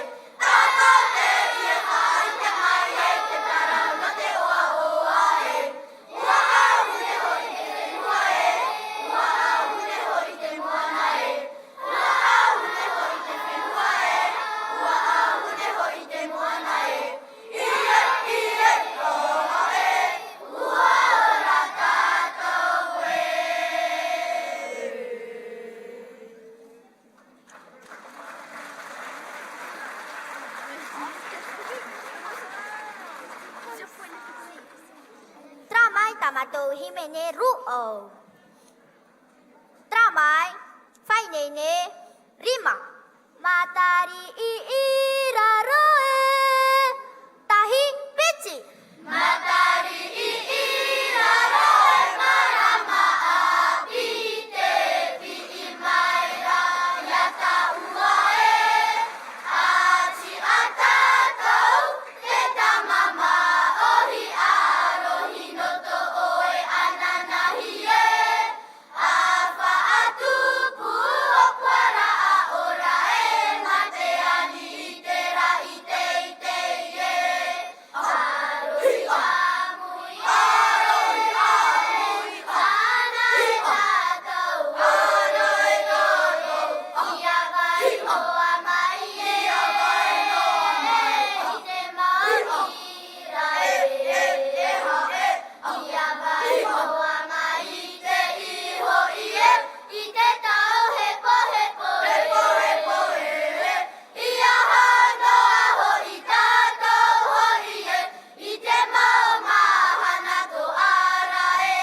Tātou teie faʻaʻite mai ē, te parau nō te ʻoaʻoa ē. ʻUa ʻauhune hoʻi te fenua ē, ʻua ʻauhune hoʻi te moana ē. ʻUa ʻauhune hoʻi te fenua ē, ʻua ʻauhune hoʻi te moana ē. ʻIa, ʻia, ʻoaʻe, ʻua ora tātou ē. Tara mai tā mātou hīmene rūʻau. Tara mai, faʻaineine, rima. Matariʻi i raro ē. Tahi, piti. Matariʻi i raro ē, marama ʻāpī te piʻi mai ra ia tāua ē. ʻĀti a tātou, te tama māʻohi, ʻārohi nō tō ʻoe ananahi ē. ʻA faʻatupu ʻo Kuara a ora e mā te ani i te raʻi teitei e. ʻĀrohi ʻāmui, ʻārohi ʻāmui, ana e tātou, ana e tātou, ia vai noa mai e, ia vai noa mai e, i te mau ʻīraʻa e, e, e haʻe. ʻIa vai noa mai te iho ʻie, i te tau hepohepo e. Hepohepo e. ʻIa hā noa hoʻi tātou hoʻi e, i te mau mahana tō ara e.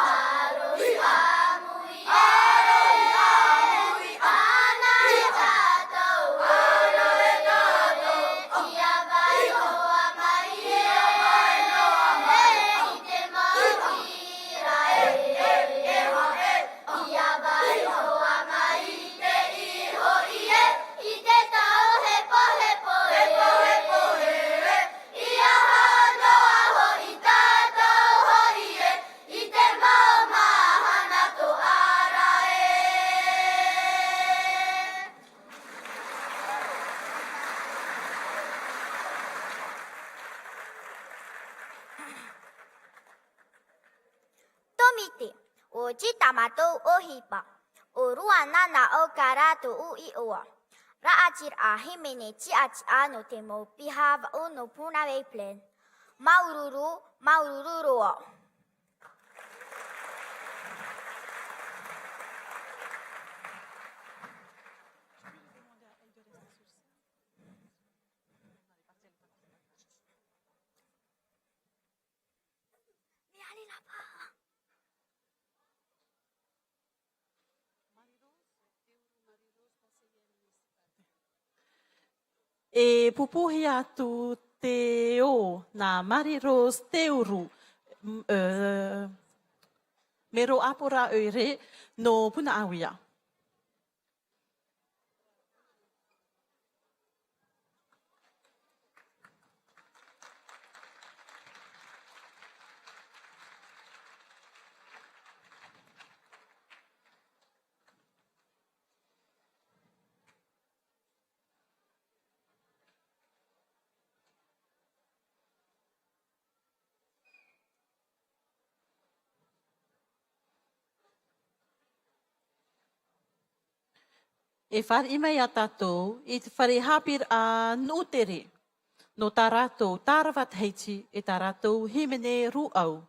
ʻĀrohi ʻāmui, ʻārohi ʻāmui, ana e tātou, ana e tātou, ʻia vai noa mai e, ʻia vai noa mai e, i te mau ʻīraʻa e, e, e haʻe. ʻIa vai noa mai te iho ʻie, i te tau hepohepo e. Hepohepo e. ʻIa hā noa hoʻi tātou hoʻi e, i te mau mahana tō ara e. Tōmite, ʻo Tita mātou ʻohipa, ʻo Ruana nā ʻo Kara tōʻu iʻoa. Raʻatiraʻa hīmene tiʻatiʻa nō te mau piha vaʻu nō Puna Bay Plain. Māuruuru, māuruuru roa. E pupuhi atu te ō nā Marie-Rose Teuru, m-, ē, mero ʻāpōraʻa ʻoire nō Punaʻauia. e fāriʻi mai ia tātou i te fare haʻapiʻiraʻa Nuʻutere, nō tā rātou tārava Tahiti e tā rātou hīmene rūʻau.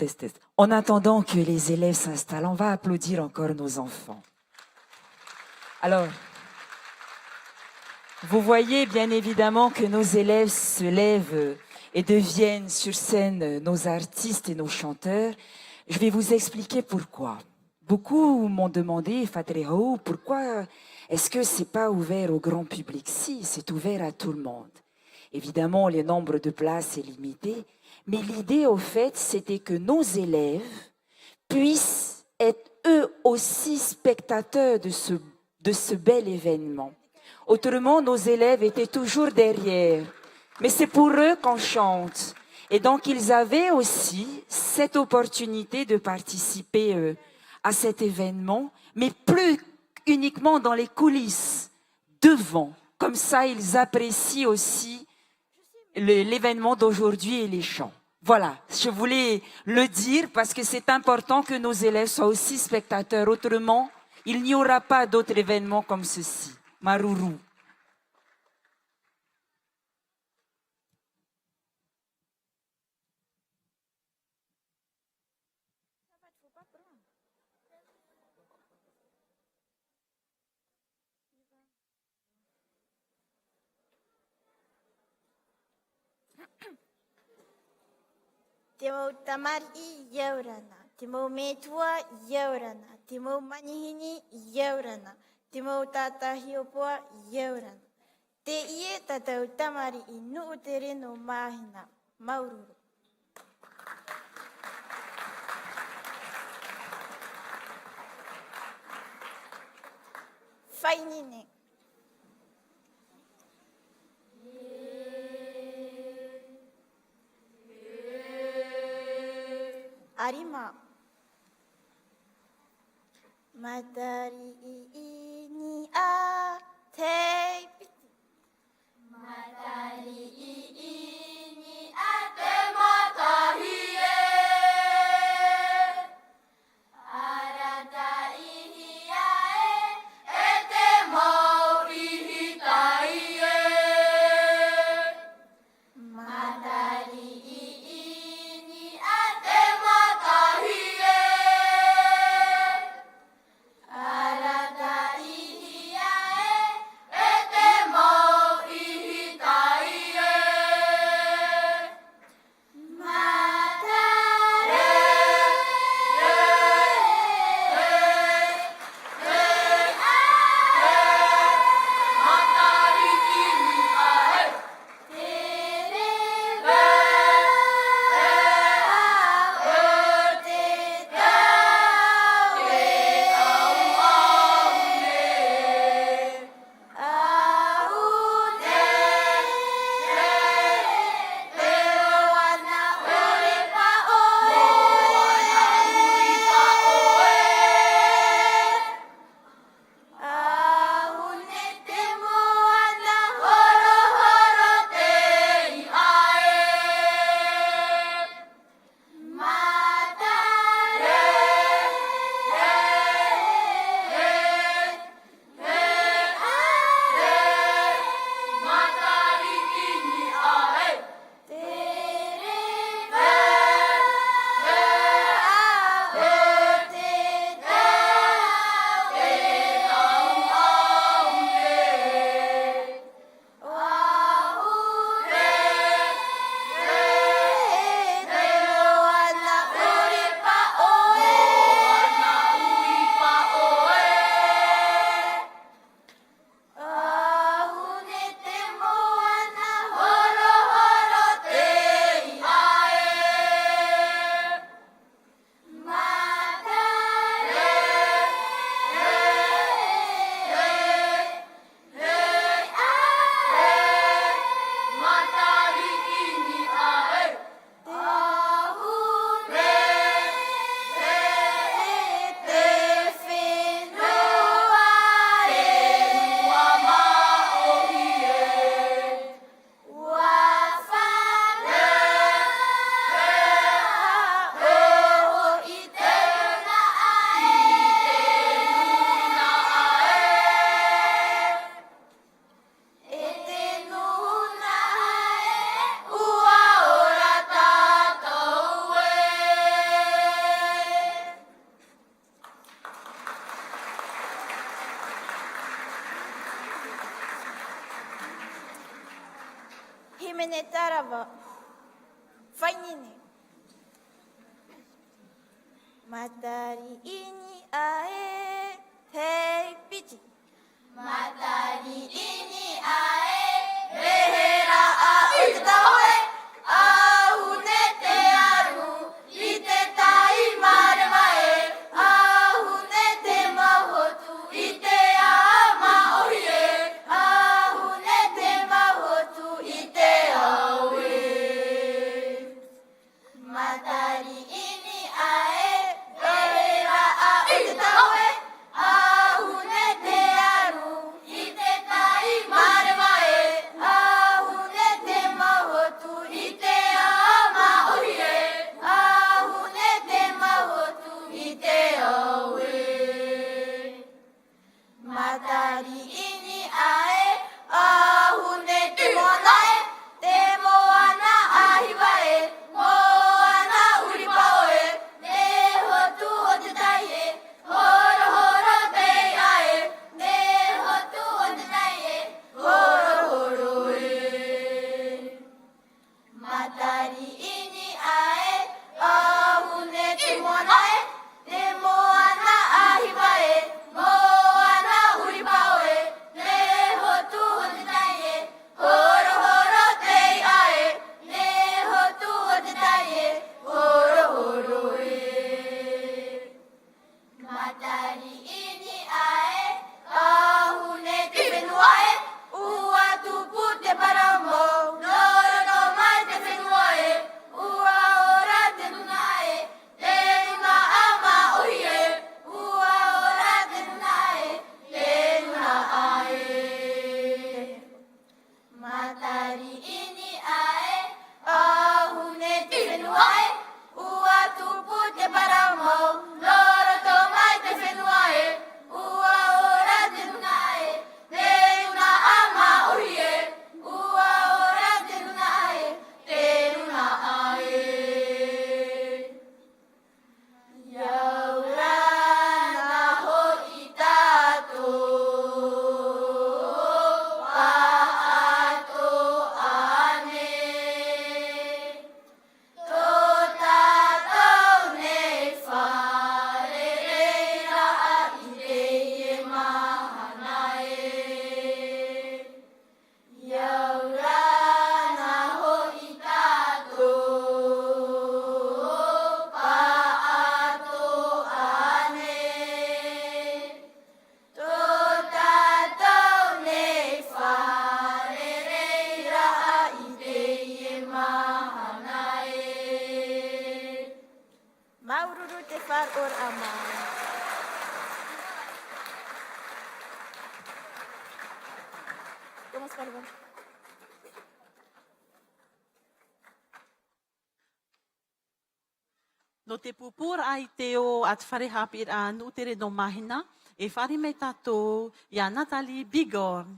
Test, test. En attendant que les élèves s'installent, on va applaudir encore nos enfants. Alors, vous voyez bien évidemment que nos élèves se lèvent et deviennent sur scène nos artistes et nos chanteurs. Je vais vous expliquer pourquoi. Beaucoup m'ont demandé, e fārereiraʻa, pourquoi est-ce que c'est pas ouvert au grand public ? Si, c'est ouvert à tout le monde. Évidemment, le nombre de places est limité, mais l'idée, au fait, c'était que nos élèves puissent être eux aussi spectateurs de ce, de ce bel événement. Autrement, nos élèves étaient toujours derrière. Mais c'est pour eux qu'on chante. Et donc, ils avaient aussi cette opportunité de participer, euh, à cet événement, mais plus uniquement dans les coulisses, devant. Comme ça, ils apprécient aussi le, l'événement d'aujourd'hui et les chants. Voilà, je voulais le dire parce que c'est important que nos élèves soient aussi spectateurs. Autrement, il n'y aura pas d'autre événement comme ceci. Māuruuru. Te mau tamariʻi, ʻia ora na. Te mau metua, ʻia ora na. Te mau manihini, ʻia ora na. Te mau tātāhiʻopoʻa, ʻia ora na. Teie tā tātou tamariʻi Nuʻutere nō Māhina. Māuruuru. Faʻaineine. ʻĀrima. Matariʻi i niʻa tei piti. Matariʻi i niʻa te matahi ē. Arataʻihia ē, e te mau ʻihitai ē. Matariʻi i niʻa te matahi ē. Arataʻihia ē, e te mau ʻihitai ē. Hīmene Tarawa. Faʻaineine. Matariʻi niʻa e, tei piti. Matariʻi niʻa e, e hē rā ʻoe i te taoʻe, ʻahune te aru i te tai mareva e, ʻahune te mau hotu i te ao māʻohi e, ʻahune te mau hotu i te ao e. Matariʻi niʻa e, e hē rā ʻoe i te taoʻe, ʻahune te aru i te tai mareva e, ʻahune te mau hotu i te ao māʻohi e, ʻahune te mau hotu i te ao e. Matariʻi niʻa e, ʻahune te moana e, te moana ʻāhiva e, moana ʻūripaʻo e, te hotu o te tai e, horohoro te iʻa e, te hotu o te tai e, horohoro e. Matariʻi niʻa e, ʻahune te moana e, te moana ʻāhiva e, moana ʻūripaʻo e, te hotu o te tai e, horohoro te iʻa e, te hotu o te tai e, horohoro e. Matariʻi niʻa e, ʻahune te fenua e, ʻua tupu te parau mau, nō roto mai te fenua e, ʻua ora te nūnaʻa e, te nūnaʻa māʻohi e, ʻua ora te nūnaʻa e, te nūnaʻa e. Matariʻi niʻa e, ʻahune te fenua e, ʻua tupu te parau mau, nō roto mai te fenua e, ʻua ora te nūnaʻa e, te nūnaʻa māʻohi e, ʻua ora te nūnaʻa e, te nūnaʻa e. ʻIa ora na hoʻi tātou, pāʻatoʻa nei. Tō tātou nei fārereiraʻa i teie mahana e. ʻIa ora na hoʻi tātou, pāʻatoʻa nei. Tō tātou nei fārereiraʻa i teie mahana e. Māuruuru te faʻaroʻoraʻa mai. Thomas Palmer. Nō te pūpūraʻa i te ō a te fare haʻapiʻiraʻa Nuʻutere nō Mahina, e fāriʻi mai tātou iā Nathalie Bigorn.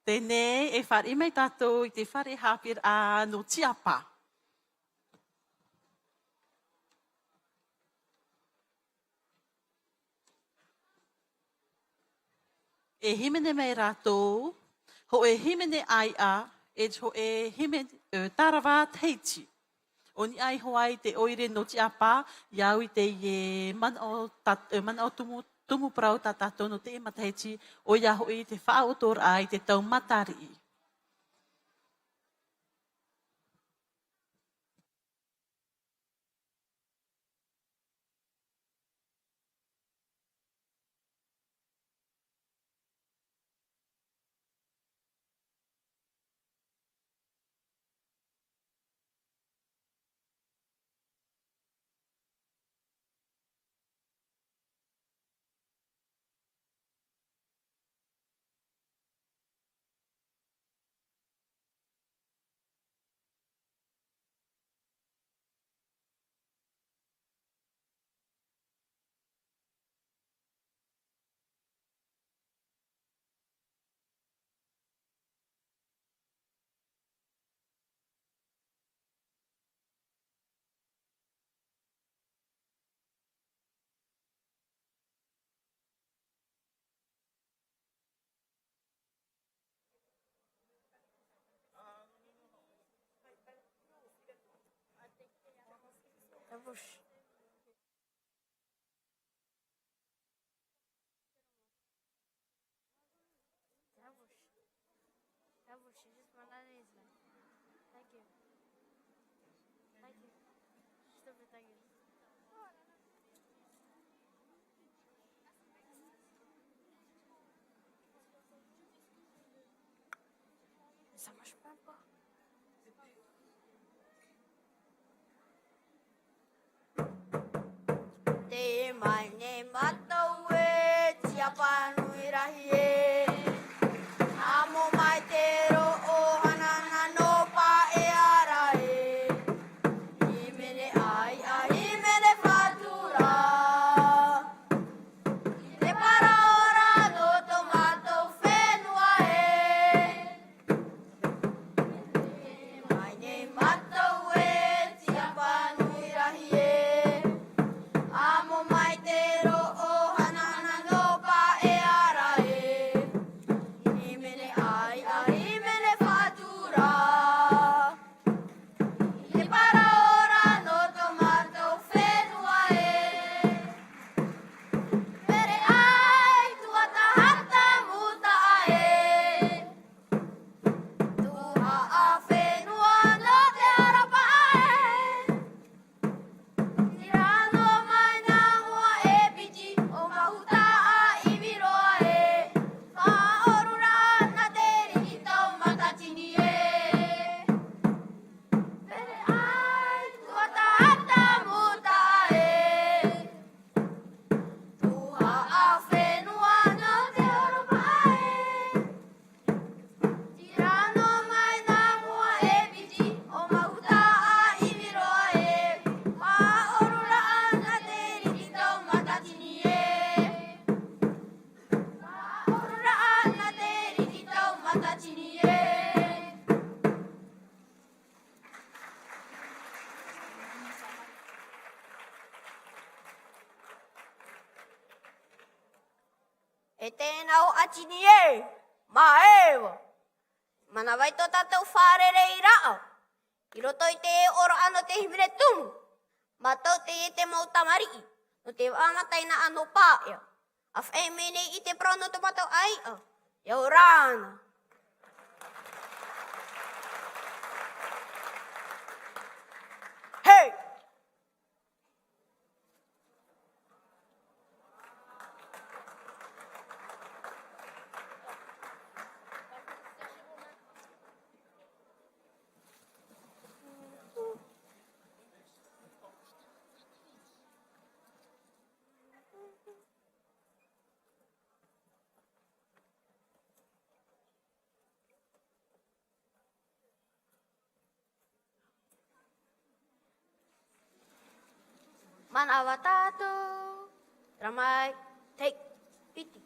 Teie nei e fāriʻi mai tātou i te fare haʻapiʻiraʻa nō Tiapa. E hīmene mai rātou, hōʻē hīmene ʻāiʻa, e hōʻē hīmene, ē, Tarawa Tahiti. ʻO niʻa iho ā i te ʻoire nō Tiapa, ʻia au i teie manaʻo tā-, ē, manaʻo tumu, tumu parau tā tātou nō teie matahiti, ʻoia hoʻi te faʻaotooraʻa i te tau matariʻi. Bush. That bush. That bush is just my daddy's man. Thank you. Thank you. Stupid, thank you. Ça marche même pas. Tē mai nei mātou e, Tiapa nui rahi e. Amo mai te roʻo hanahana nō Paea ra e. Hīmene ʻāiʻa, hīmene faʻatura. I te parau ra nō tō mātou fenua e. Mai nei mātou e, Tiapa nui rahi e. Amo mai te roʻo hanahana nō Paea ra e. Hīmene ʻāiʻa, hīmene faʻatura. I te parau ra nō tō mātou fenua e. Pere ai, tuatāhata mūtaʻa e. Tuhaʻa fenua nō te ʻarapaʻa e. Tirano mai nā hoa e piti, ʻo Mahutaʻa ʻivi roa e. Faʻaʻoruraʻa nā te riri tau matatini e. Pere ai, tuatāhata mūtaʻa e. Tuhaʻa fenua nō te ʻarapaʻa e. Tirano mai nā hoa e piti, ʻo Mahutaʻa ʻivi roa e. Faʻaʻoruraʻa nā te riri tau matatini e. Faʻaʻoruraʻa nā te riri tau matatini e. E tēnā ʻo Atini e, māuruuru. Mānava i tō tātou fārereiraʻa. I roto i te ʻōroʻa nō te hīmene tumu. Mātou teie te mau tamariʻi. Nō te vaʻa mataʻeinaʻa nō Paea. ʻA faʻaʻite mai nei i te parau nō tō mātou ʻāiʻa. ʻIa ora na. Hei! Mānava tātou. Tara mai. Take. Piti.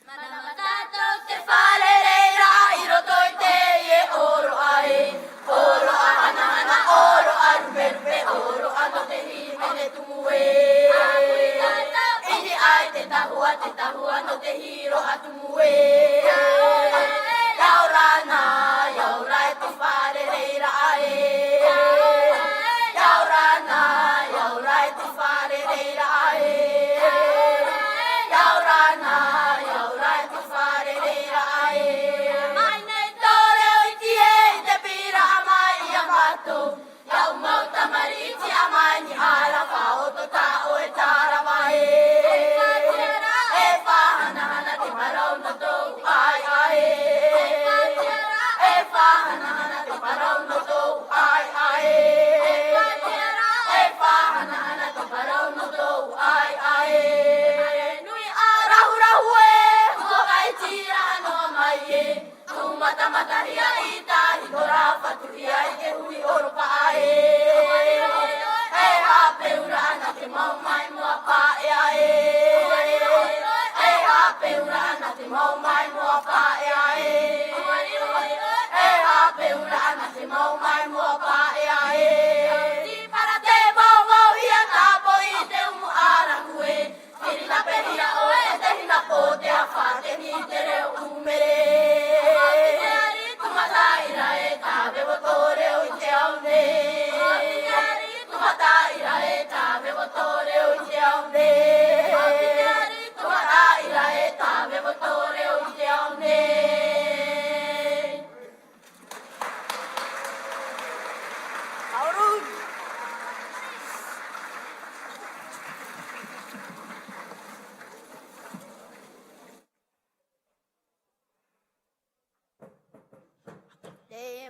Mānava tātou te fārereiraʻa i roto i teie ʻōroʻa e. ʻŌroʻa hanahana, ʻōroʻa ruperupe, ʻōroʻa nō te hīmene tumu e. ʻIri ai te tahua, te tahua nō te hīroʻa tumu e. ʻIa ora na, ʻia ora e te fārereiraʻa e. ʻIa ora na, ʻia ora e te fārereiraʻa e. ʻIa ora na, ʻia ora e te fārereiraʻa e. Mai nei tō reo iti e i te pīraʻa mai ia mātou. Iāʻu mau tamariʻi, tiʻa mai niʻa ra, faʻaʻoto tā ʻoe tarava e. E faʻahanahana te parau nō tō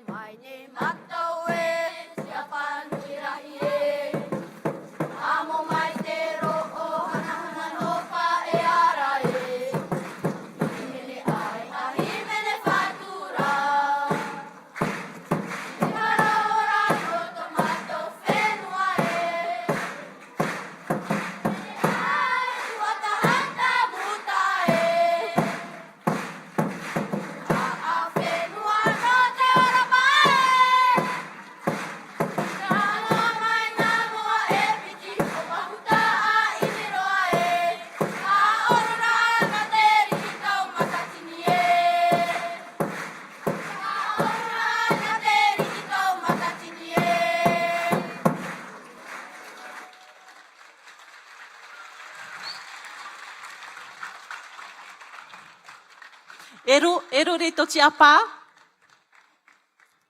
Mai nei mātou e, te ʻāpā nui rahi e. Amo mai te roʻo hanahana nō pae ara e. Hīmene ʻai, ā hīmene faʻatura. Te hara ora nō tō mātou fenua e. Hīmene ʻai, ua tahata muta e. E ru-, e ruri tō tiʻa pā.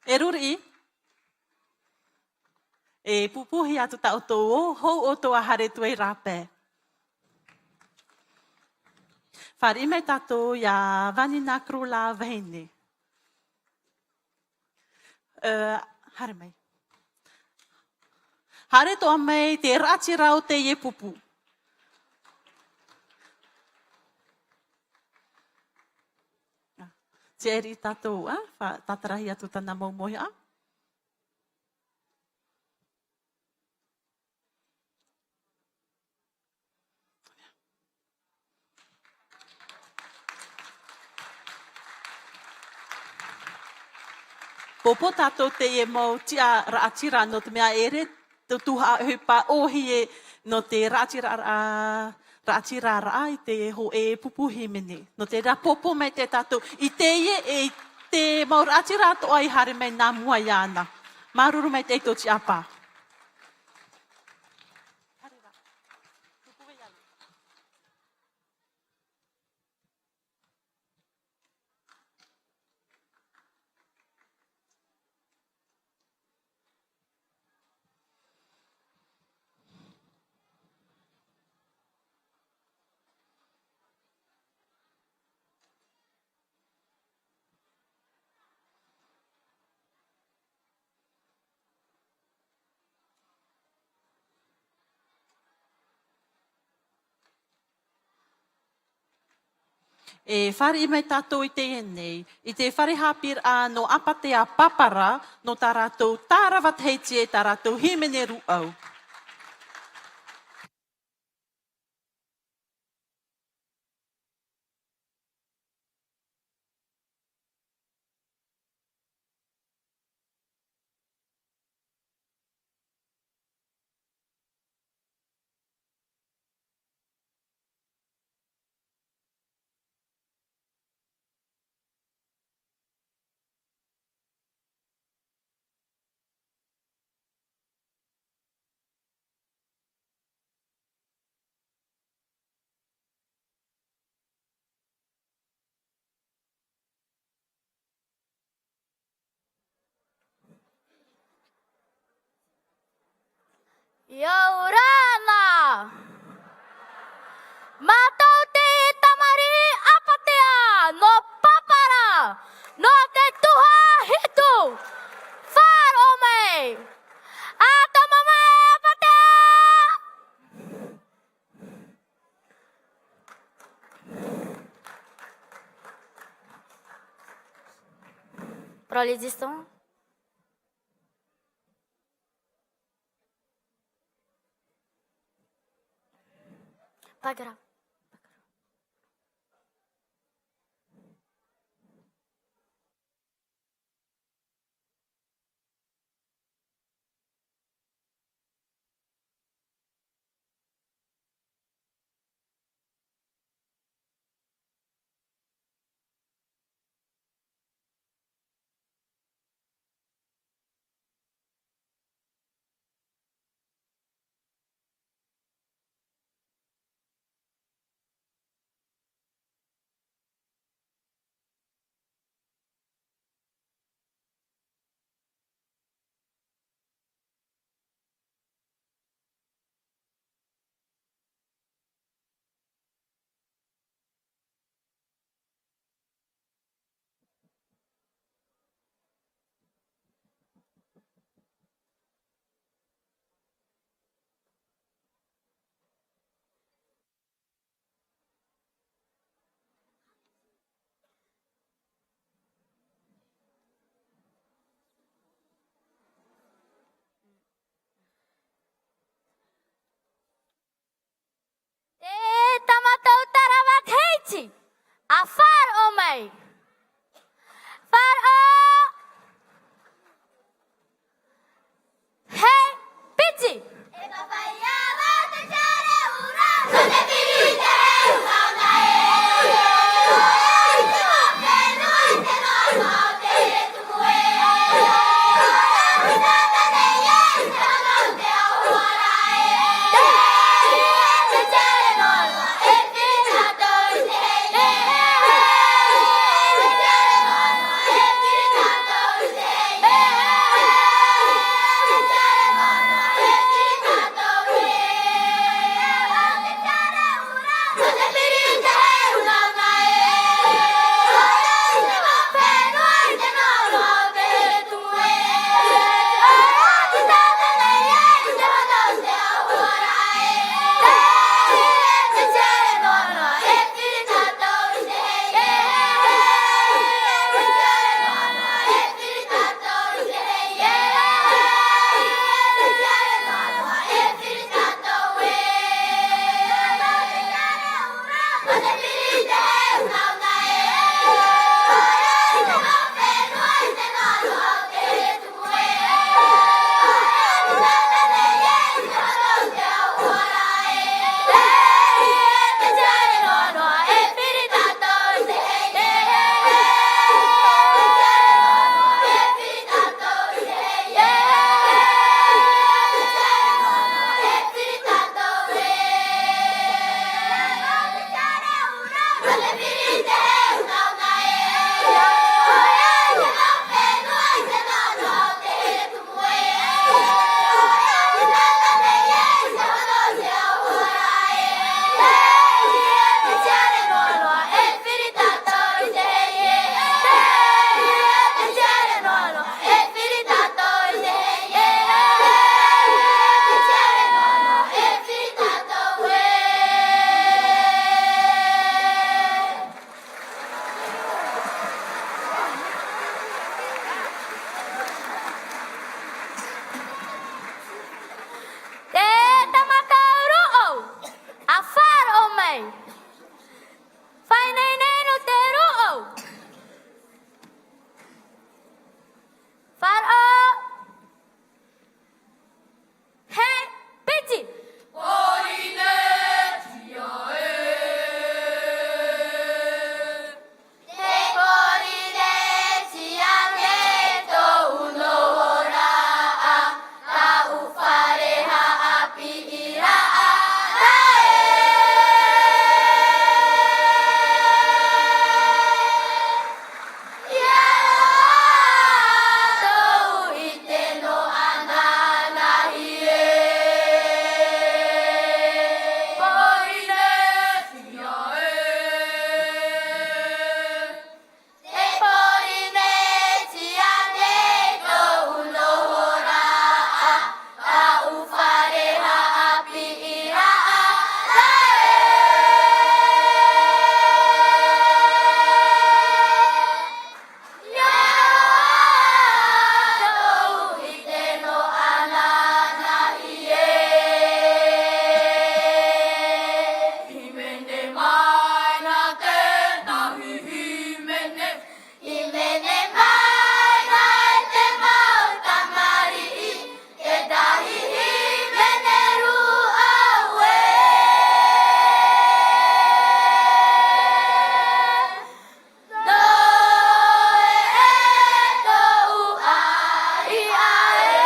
E ruri. E pupuhi atu tā ʻoutou ō, hou ʻoutou a haere atu ai rāpae. Fāriʻi mai tātou iā Vanina Krula Vahine. Ē, haere mai. Haere atoʻa mai te raʻatira o teie pupu. Tiʻa riʻi tātou, ā, fa-, tātarahia atu tāna mau mōhiʻa. Pōpō tātou teie mau tiʻa raʻatira, nō te mea ʻere te tuhaʻa ʻohipa ʻōhie nō te raʻatira, raʻatira raʻa i te hōʻē pupu hīmene. Nō te reira pōpō maitaʻi tātou i teie e i te mau raʻatira atoʻa i haere mai nā mua iāna. Māuruuru maitaʻi tō tiʻa pā. E fāriʻi mai tātou i teie nei, i te fare haʻapiʻiraʻa nō Apatea Papara, nō tā rātou tārava tahiti e tā rātou hīmene rūʻau. ʻIa ora na! Mātou te tamariʻi Apatea nō Papara, nō te tuhaʻa hitu. Faʻaroʻo mai! ʻA tama mai Apatea! Pour la résistance. Pas grave. ʻA faʻaroʻo mai. Faʻaroʻo. Hei, piti. Te tamata rōʻo, ʻa faʻaroʻo mai. Faʻaineine nō te rōʻo. Faʻaroʻo. Hei, piti. Pōrīnetia ē. Te Pōrīnetia nei tōʻu nohoraʻa, tāʻu fare haʻapiʻiraʻa ra ē. ʻIa roa tōʻu ʻite nō ananahi ē. Pōrīnetia ē. Te Pōrīnetia nei tōʻu nohoraʻa, tāʻu fare haʻapiʻiraʻa ra ē. ʻIa roa tōʻu ʻite nō ananahi ē. Hīmene mai na te tahi hīmene. Hīmene mai na te mau tamariʻi, te tahi hīmene rūʻau ē. Nō ē tōʻu ʻāiʻa ē.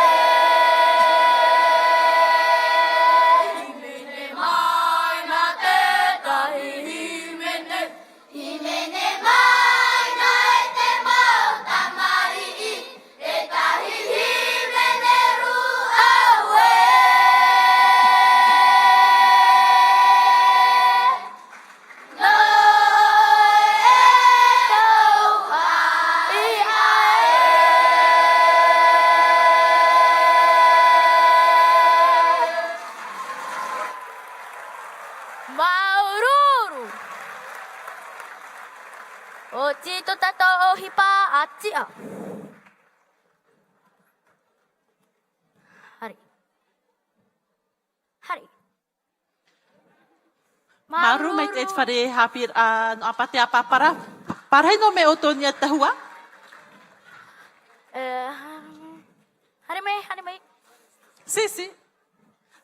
Hīmene mai na te tahi hīmene. Hīmene mai na te mau tamariʻi, te tahi hīmene rūʻau ē. Nō ē tōʻu ʻāiʻa ē. Māuruuru. ʻOti tō tātou ʻohipa ʻa tiʻa. Hari. Hari. Māuruuru mai te fare haʻapiʻiraʻa nō Apatea Papara. Pārahi noa mai ʻoutou niʻa tahua. Eh, haere mai, haere mai. Si, si.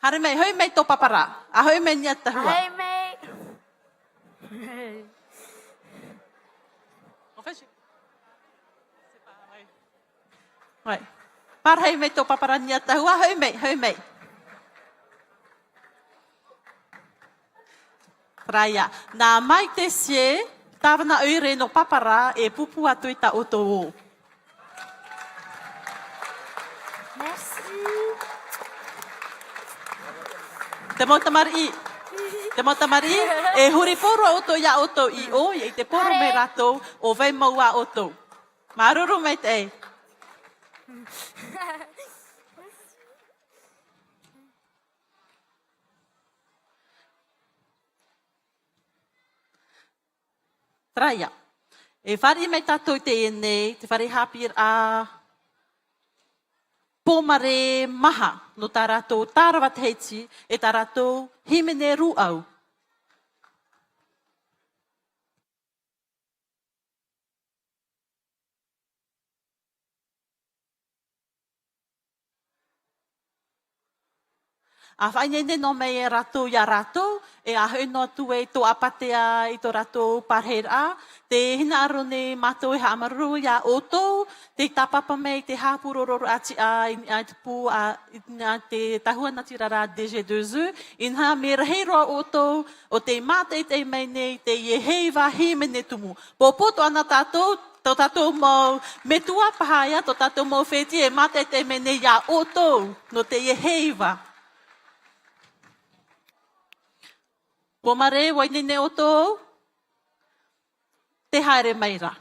Haere mai, hoʻi mai tō papara. ʻA hoʻi mai niʻa tahua. Haere mai. Pārahi mai tō papara niʻa tahua, hoʻi mai, hoʻi mai. Terā ia, nā Maite Sia, tāvana ʻoire nō Papara, e pūpū atu i tā ʻoutou ō. Merci. Te mau tamariʻi, te mau tamariʻi, e huri pō roa ʻoutou iā ʻoutou i ʻō, i te pō roa mai rātou, ʻo vai mau ā ʻoutou. Māuruuru maitaʻi. Terā ia. E fāriʻi mai tātou i teie nei, te fare haʻapiʻiraʻa Pōmare maha, nō tā rātou tārava Tahiti, e tā rātou hīmene rūʻau. ʻA faʻaineine noa mai e rātou iā rātou, e ʻa hoʻi noa atu ai tō Apatea i tō rātou parahiraʻa, tē hinaʻaro nei mātou e haʻamāuruuru iā ʻoutou, tei tāpapa mai i te haʻapurororaʻa tiʻa i niʻa i te pū, ā, i niʻa i te tahua natirara D G deux E, inaha, mea rahi roa ʻoutou, ʻo tē mātaʻitaʻi mai nei i teie heiva hīmene tumu. Pōpō atoʻa na tātou, tō tātou mau metua paha ïa, tō tātou mau fētiʻi e mātaʻitaʻi mai nei iā ʻoutou, nō teie heiva. Pōmare, ʻua ineine ʻoutou, tē haere mai ra.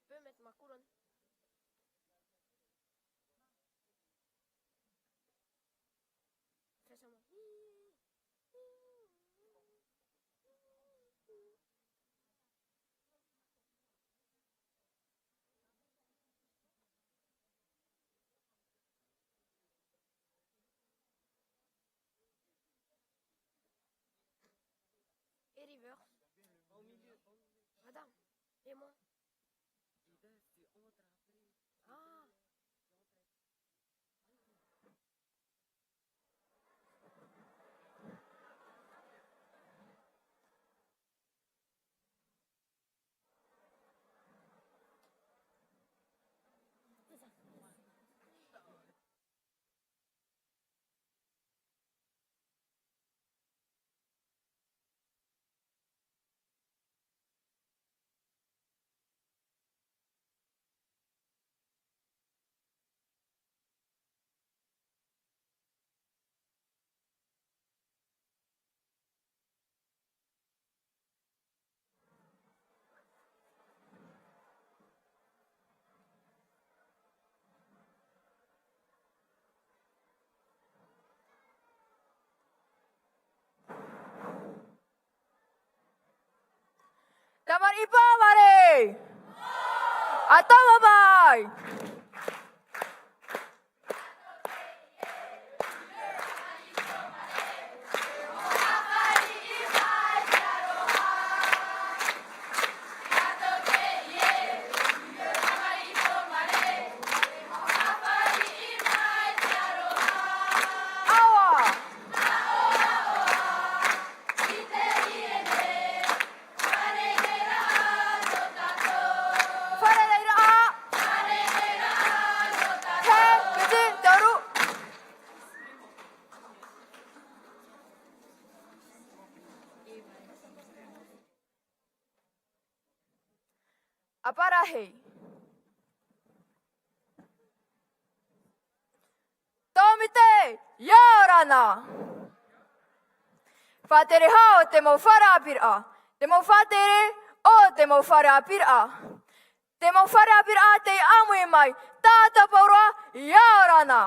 Je peux mettre ma couronne. Fais ça, moi. Et reverse. Madame, et moi. Ah. Tamariʻi Pōmare! ʻA tāmau! Hei. Tōmite, ʻia ora na. Faʻatere hoʻi te mau fare ʻāpīraʻa. Te mau faʻatere o te mau fare ʻāpīraʻa. Te mau fare ʻāpīraʻa tei ʻāmui mai, tātou pauroa, ʻia ora na.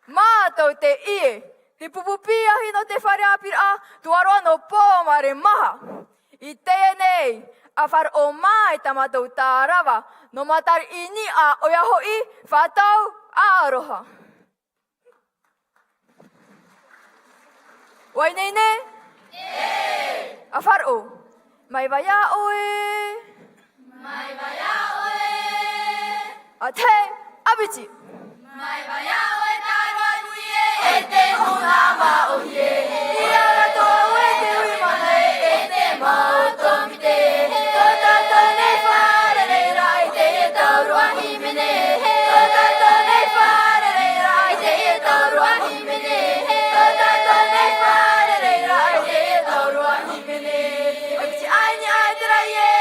Mātou te ʻie, te pupu piahi nō te fare ʻāpīraʻa, tuaroa nō Pōmare Maha. I teie nei, ʻa faʻaroʻo mai tā mātou tārava, nō Matariʻi Niʻa, ʻoia hoʻi, Faʻatau Aroha. ʻUa ineine? ʻĒ. ʻA faʻaroʻo. Mai vai ā ʻoe. Mai vai ā ʻoe. ʻA tahi, ʻa piti. Mai vai ā ʻoe, tārua nui ē, e te huna māʻohi ē. ʻIa ora tō ʻoe te hui mana ē, e te mau tōmite ē. Tō tātou nei fare reira, i teie taurua hīmene ē. Tō tātou nei fare reira, i teie taurua hīmene ē. Tō tātou nei fare reira, i teie taurua hīmene ē. E piti ʻaini ʻae te raʻi ē,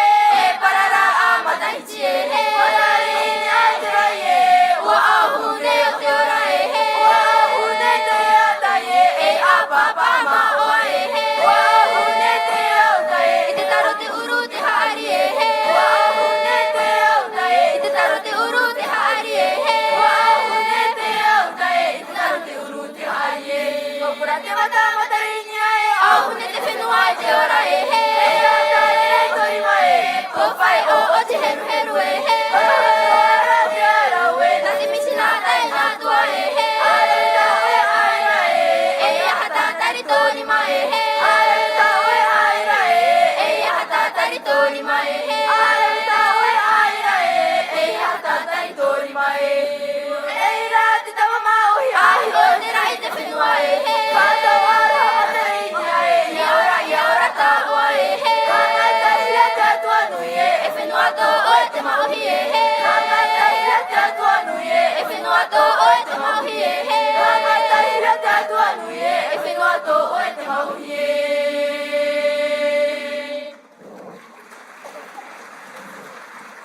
e parara ʻa Matahiti ē. Matariʻi Niʻa i te raʻi ē, ʻua ʻauhune o te ora ē. ʻUa ʻauhune te atai ē, e ʻāpapa māʻoa ē. ʻUa ʻauhune te atai ē, i te taro te ʻuru te haʻari ē. ʻUa ʻauhune te atai ē, i te taro te ʻuru te haʻari ē. ʻUa ʻauhune te atai ē, i te taro te ʻuru te haʻari ē. Pōpura te mata, Matariʻi Niʻa ē, ʻauhune te fenua i te ora ē. E ʻaita e riro i tō rima ē, ʻo fai ʻo, ʻo te heruheru ē. Ora te ara ue, nā te miti nā tae nā tua ē. ʻAore tā ʻoe ʻaira ē, e aha tātari tō rima ē. ʻAore tā ʻoe ʻaira ē, e aha tātari tō rima ē. ʻAore tā ʻoe ʻaira ē, e aha tātari tō rima ē. E ira te tama māʻohi, ʻahiʻo te raʻi te fenua ē. Faʻatau aroha Matariʻi Niʻa ē, ʻia ora, ʻia ora tāua ē. Hāmani tahi ia te Atua nui ē, e fenua tō ʻoe te māʻohi ē. Hāmani tahi ia te Atua nui ē, e fenua tō ʻoe te māʻohi ē. Hāmani tahi ia te Atua nui ē, e fenua tō ʻoe te māʻohi ē.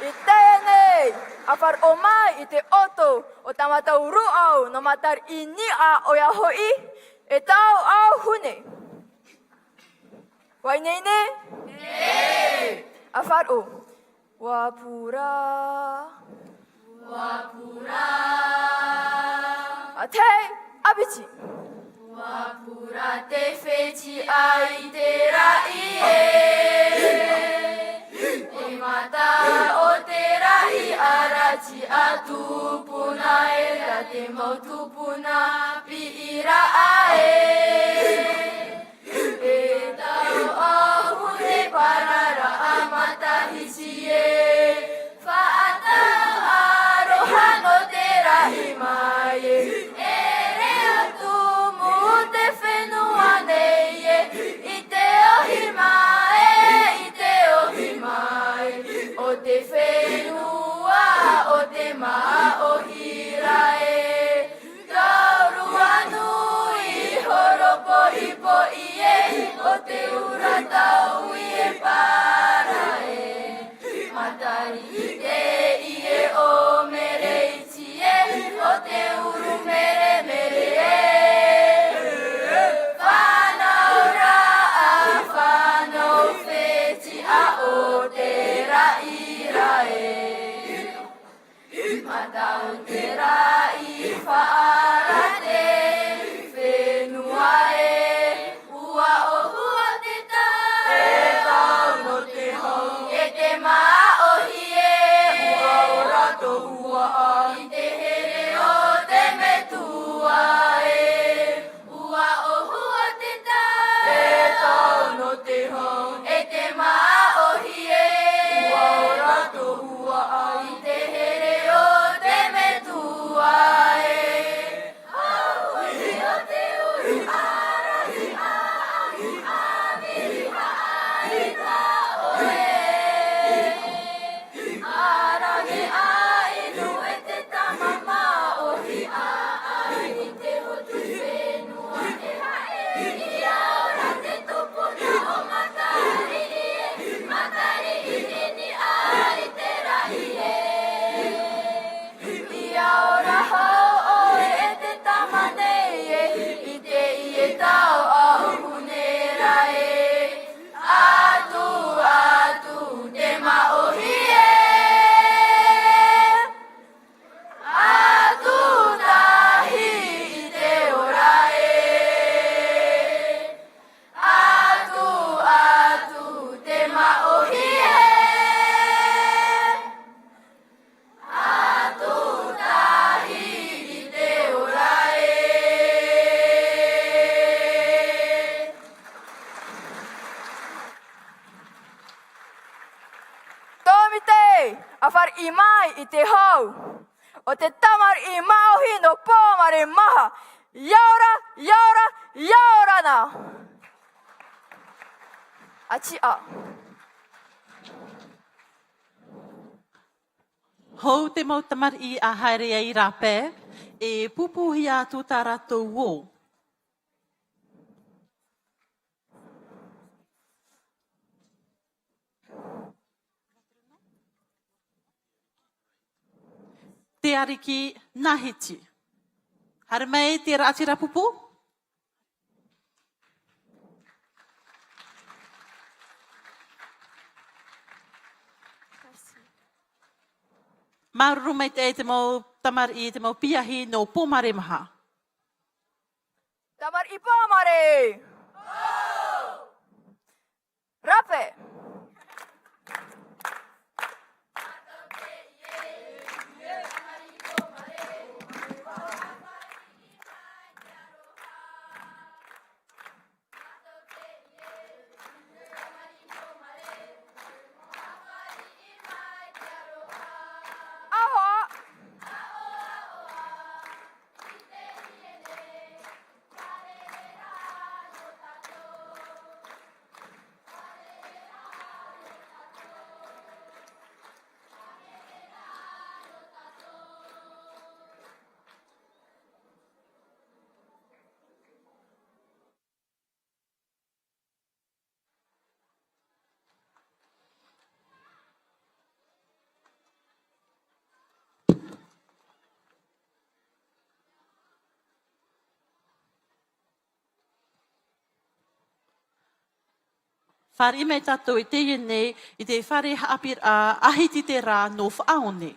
I teie nei, ʻa faʻaroʻo mai i te ʻoto o tā mātou rūʻau nō Matariʻi Niʻa, ʻoia hoʻi, e tau ʻauhune. ʻUa ineine? ʻĒ. ʻA faʻaroʻo. ʻUa pura. ʻUa pura. ʻA tahi, ʻa piti. ʻUa pura te fetiʻa i te raʻi ē. E mata o te raʻi arataʻi tupuna ē, tā te mau tupuna piʻiraʻa ē. E tau ʻauhune parara ʻa Matahiti ē. Faʻatau aroha nō te rahi mai ē. E reo tumu te fenua nei ē. I te ohi mai, i te ohi mai o te fenua, o te māʻohi ra ē. Taurua nui horopoʻipoʻi ē, o te ura taui e para ē. Matariʻi te ʻie ʻōmereti ē, o te uru meremere ē. Fānau raʻa, fānau fetiʻa o te raʻi ra ē. Mata o te raʻi faʻaara te fenua ē. ʻUa ʻōhua te tau. E tau nō te hau. E te māʻohi ē. ʻUa ora tō huaʻai. I te here o te metua ē. ʻUa ʻōhua te tau. E tau nō te hau. E te māʻohi ē. ʻUa ora tō huaʻai. I te here o te metua ē. Auahi o te uru, ʻarahi ʻāʻahi, ʻāpiri haʻaʻi tā ʻoe. ʻArahi ʻāʻinu e te tama māʻohi ʻāʻai i te hotu fenua e haʻe. ʻIa ora te tupuna o Matariʻi ʻA fāriʻi mai i te hau o te tamariʻi māʻohi nō Pōmare maha. ʻIa ora, ʻia ora, ʻia ora na. ʻA tiʻa. Hou te mau tamariʻi ʻa haere ai rāpae, e pūpūhia atu tā rātou ō. Te ariki Nahiti. Haere mai te raʻatira pūpū. Māuruuru maitaʻi te mau tamariʻi, te mau piahi nō Pōmare maha. Tamariʻi Pōmare! Rāpae! ʻAhoʻa! Fāriʻi mai tātou i teie nei, i te fare haʻapiʻiraʻa ʻAhiti Te Rā nō Faʻaone.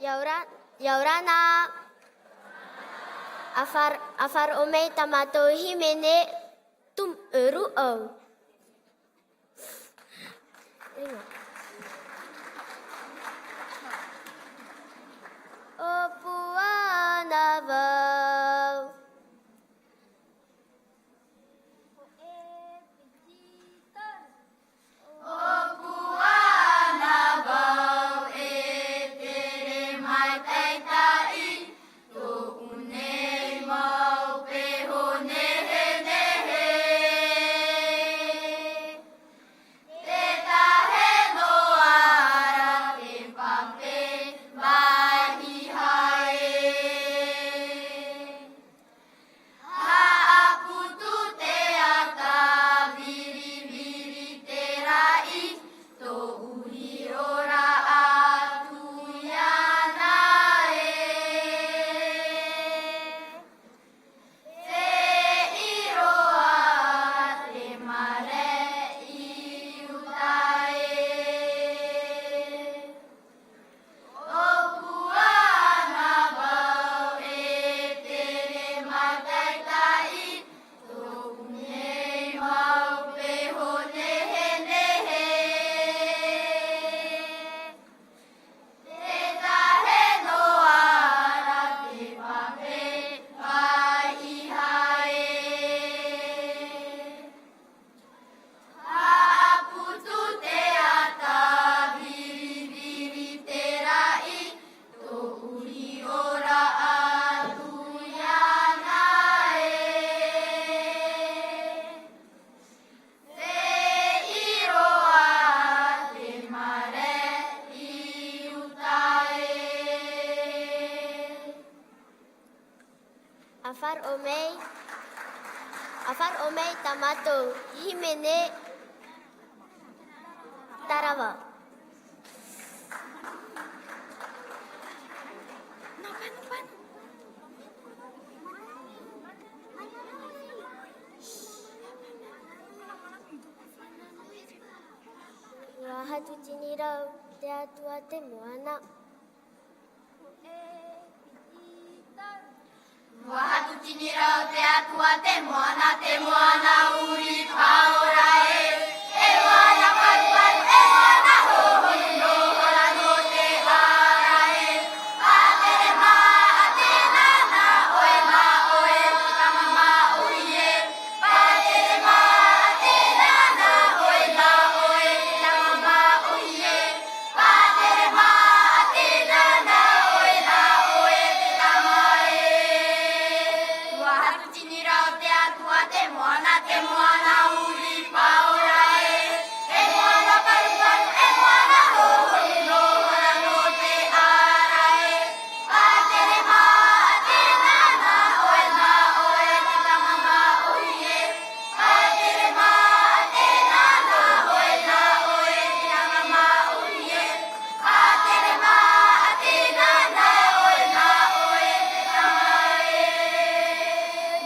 ʻIa ora, ʻia ora na. ʻA fār-, ʻa faʻaroʻo mai tā mātou hīmene, tum, ʻuru au. ʻŌpū ana vau. ʻŌpū ana vau e tere mai taʻitaʻi, tōʻu nei ʻA faʻaroʻo mai, ʻa faʻaroʻo mai tā mātou hīmene Tarawa. Ua hatu tini rau te Atua te moana. Ua hatu tini rau te Atua te moana, te moana uri paora e. E moana paruparu, e moana hohonu, nō hora nō te ara e. Pātere mā, ʻa tēnā nā ʻoe, nā ʻoe te tama māʻohi e. Pātere mā, ʻa tēnā nā ʻoe, nā ʻoe te tama māʻohi e. Pātere mā, ʻa tēnā nā ʻoe, nā ʻoe te tama e. Ua hatu tini rau te Atua te moana, te moana uri paora e. E moana paruparu, e moana hohonu, nō hora nō te ara e. Pātere mā, ʻa tēnā nā ʻoe, nā ʻoe te tama māʻohi e. Pātere mā, ʻa tēnā nā ʻoe, nā ʻoe te tama māʻohi e. Pātere mā, ʻa tēnā nā ʻoe, nā ʻoe te tama e.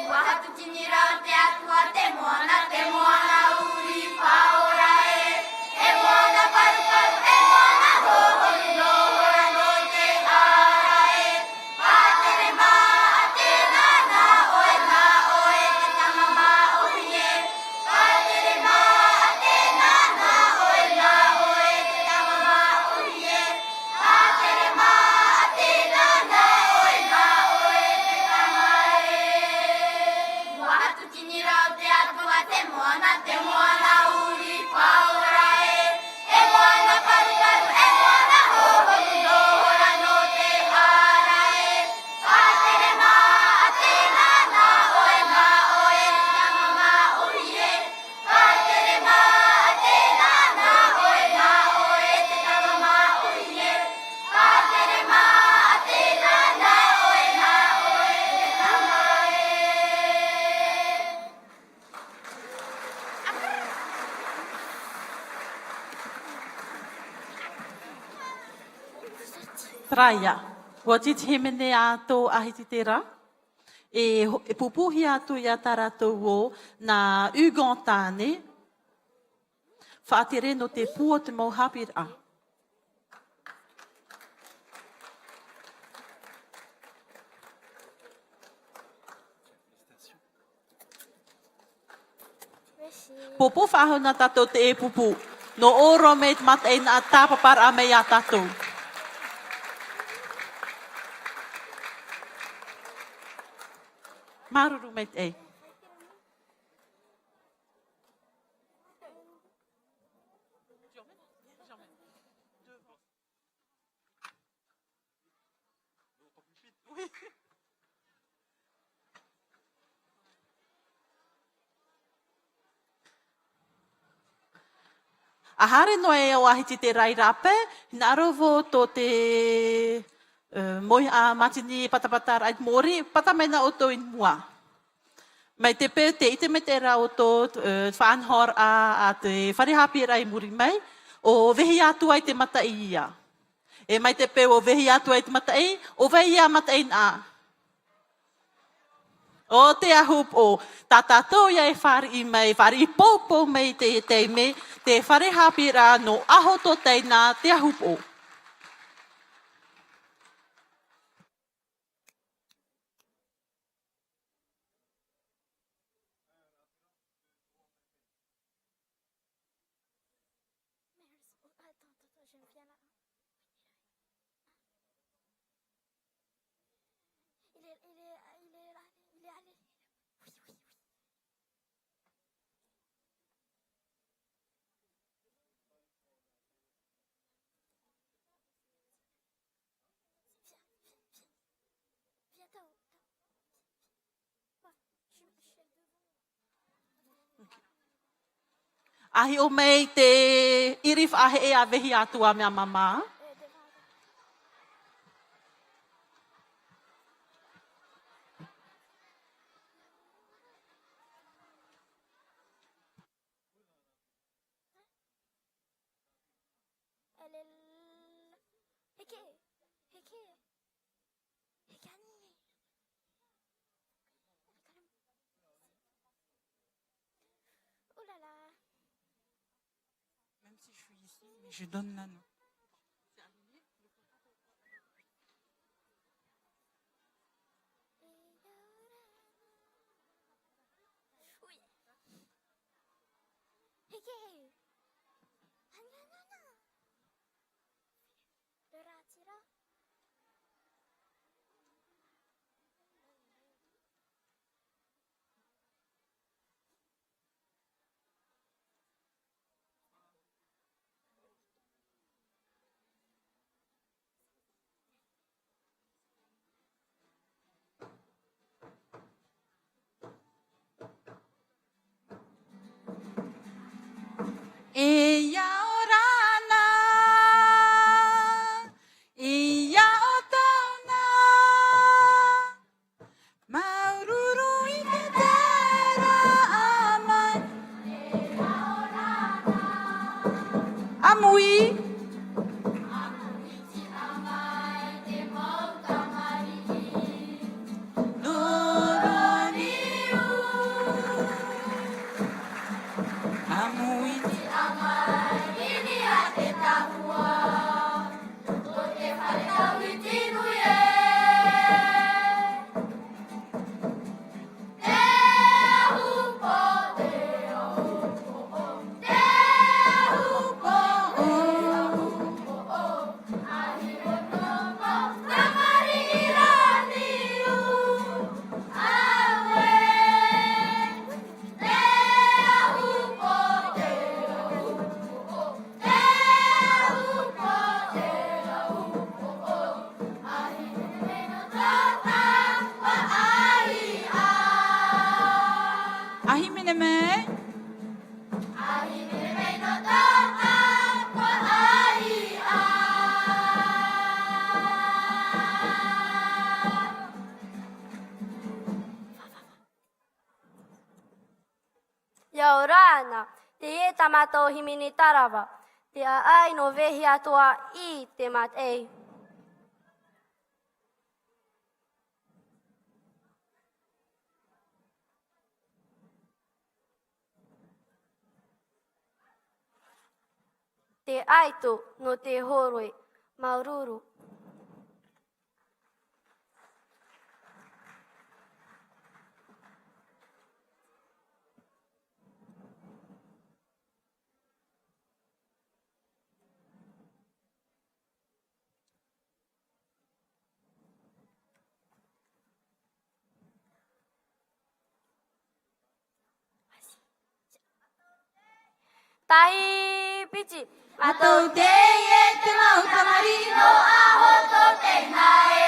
Ua hatu tini rau te Atua te moana, te moana uri paora e. E moana paruparu, e moana hohonu, nō hora nō te ara e. Pātere mā, ʻa tēnā nā ʻoe, nā ʻoe te tama māʻohi e. Pātere mā, ʻa tēnā nā ʻoe, nā ʻoe te tama māʻohi e. Pātere mā, ʻa tēnā nā ʻoe, nā ʻoe te tama e. Ua hatu tini rau te Atua te moana, te moana uri paora e. E moana paruparu, e moana hohonu, nō hora nō te ara e. Pātere mā, ʻa tēnā nā ʻoe, nā ʻoe te tama māʻohi e. Pātere mā, ʻa tēnā nā ʻoe, nā ʻoe te tama māʻohi e. Pātere mā, ʻa tēnā nā ʻoe, nā ʻoe te tama e. Terā ia, ua tītī hīmene ā tō Ahiti terā, e, e pūpūhia atu ia tā rātou ō nā Ugan Tāne, faʻatere nō te pū o te mau haʻapiʻiraʻa. Pōpō faʻahou na tātou te ʻēpupu. Nō ʻō roa mai te mataʻeinaʻa tāpaparaʻa mai iā tātou. Māuruuru maitaʻi. ʻA haere noa e ʻo Ahiti terā i rāpae, hinaʻaro vau tō te, ē, mauihaʻa mātini patapataraʻa i te mōrī, pata mai na ʻoutou i mua. Mai te peu tē ʻite maitaʻi ra ʻoutou, ē, faʻanahoraʻa a te fare haʻapiʻiraʻa i muri mai, ʻo vēhea atu ai te mataʻi ia. E mai te peu ʻo vēhea atu ai te mataʻi, ʻo vai ia mataʻeinaʻa. ʻO Te Ahupoʻo, tā tātou ia e fāriʻi mai, fāriʻi poupou mai i teie taime, te fare haʻapiʻiraʻa nō Aho Tōtaina Te Ahupoʻo. Attends, attends, attends, je viens là. Il est, il est, il est là, il est allé. Oui, oui, oui. Viens, viens, viens. Viens, Tao, Tao. Viens, viens. Moi, je, je suis devant. ʻA hiʻo mai te ʻiri faʻaheʻe a vēhea atu ā mea māmā. Euh, devant, devant. Heke, heke, heke ani. Oh là là. Même si je suis ici, mais je donne la main. Oui. Heke. Hananana. Rātira. E ia ora na, e ia ora na. Māuruuru i te taʻata mai. ʻĀmui. Nō niu. ʻĀmui. ʻA hīmene mai. Ia ora na, teie tā mātou hīmene Tarawa, te ʻāʻai nō Vehia Toa i te mataʻi. Te ʻaito nō te horoi, māuruuru. Tahi piti. Mātou teie te mau tamariʻi nō Aho Toteina e.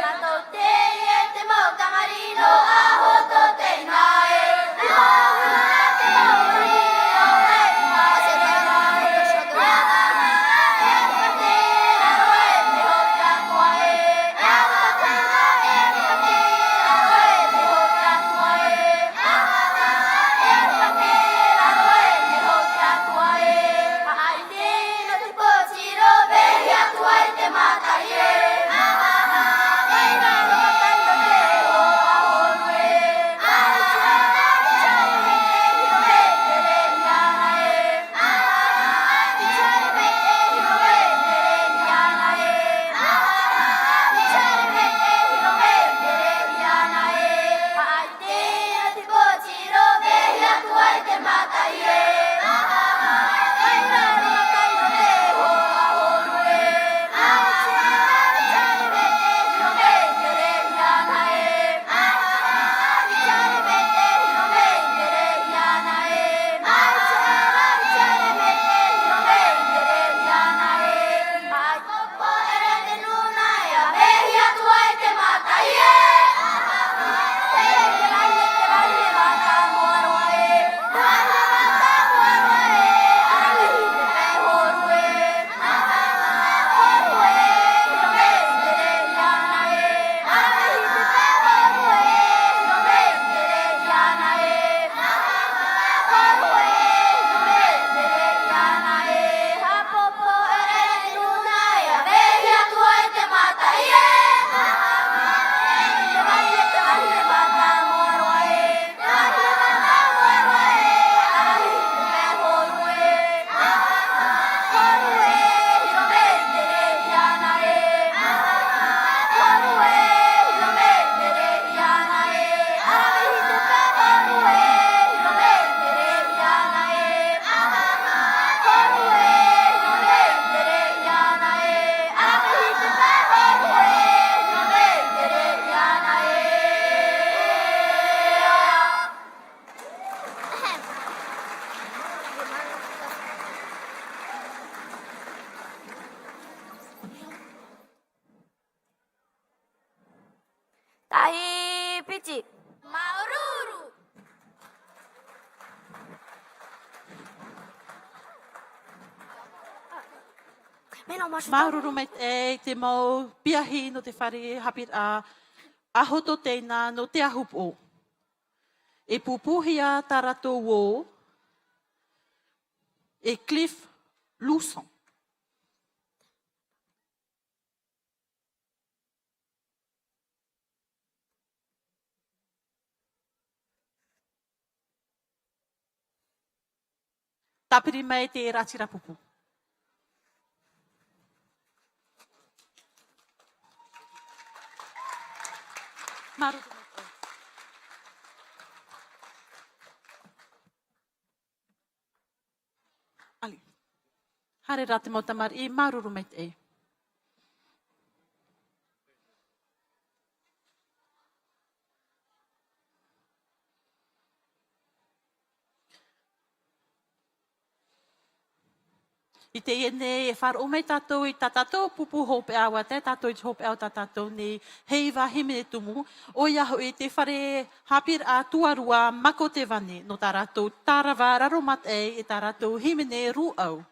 Mātou teie te mau tamariʻi nō Aho Toteina e. Māuruuru. Māuruuru maitaʻi i te mau piahi nō te fare haʻapiʻiraʻa Ahoto Teina nō te Ahupoʻo. E pūpūhia tā rātou ō e Cliff Lawson. Tāpiri mai te raʻatira pupu. Māuruuru. ʻAle. Haere rā te mau tamariʻi, māuruuru maitaʻi. I teie nei e faʻaroʻo mai tātou i tā tātou pupu hopeʻa, ʻua tae tātou i te hopeʻa o tā tātou nei heiva hīmene tumu, ʻoia hoʻi te fare haʻapiʻiraʻa tuarua Mako Tevane, nō tā rātou tārava raromataʻi e tā rātou hīmene rūʻau.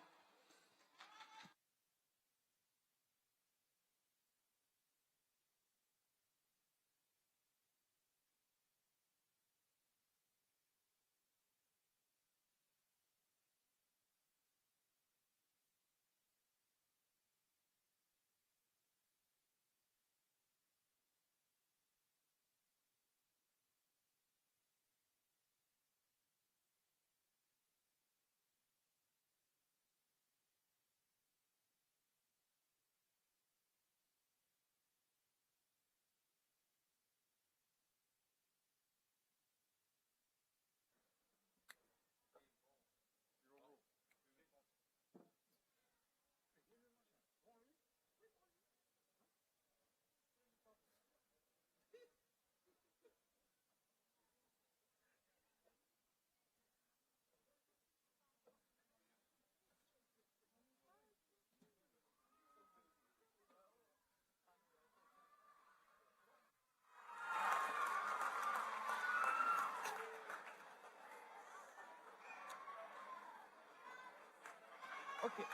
Ok.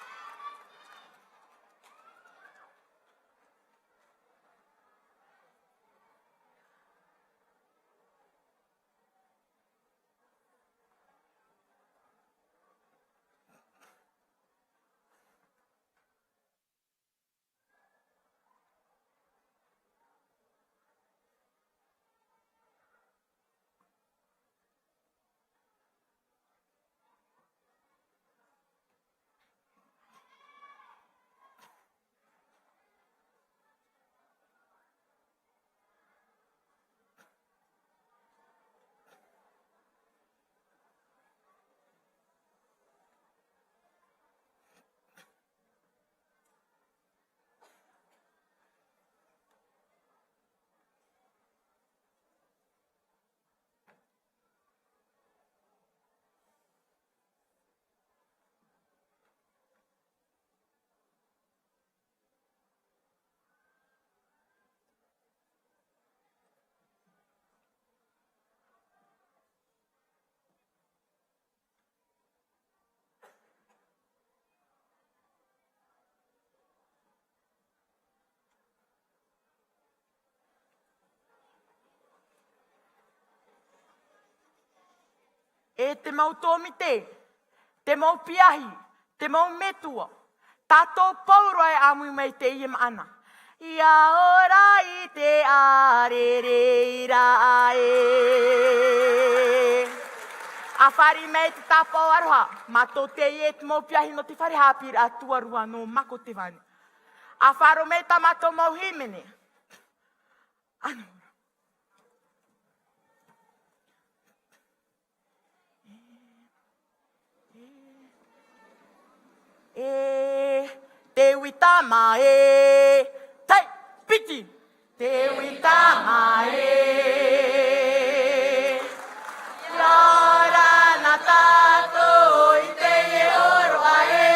E te mau tōmite, te mau piahi, te mau metua, tātou pauroa e ʻāmui mai i teie maʻana. ʻIa ora i te ʻārereiraʻa ē. ʻA fāriʻi mai te tāpaʻo aroha, mātou teie te mau piahi nō te fare haʻapiʻiraʻa tuarua nō Mako Tevane. ʻA faʻaroʻo mai tā mātou mau hīmene. ʻĀnō. E, te uʻi tama e, tai, piti. Te uʻi tama e, ʻia ora na tātou i teie ʻōroʻa ē.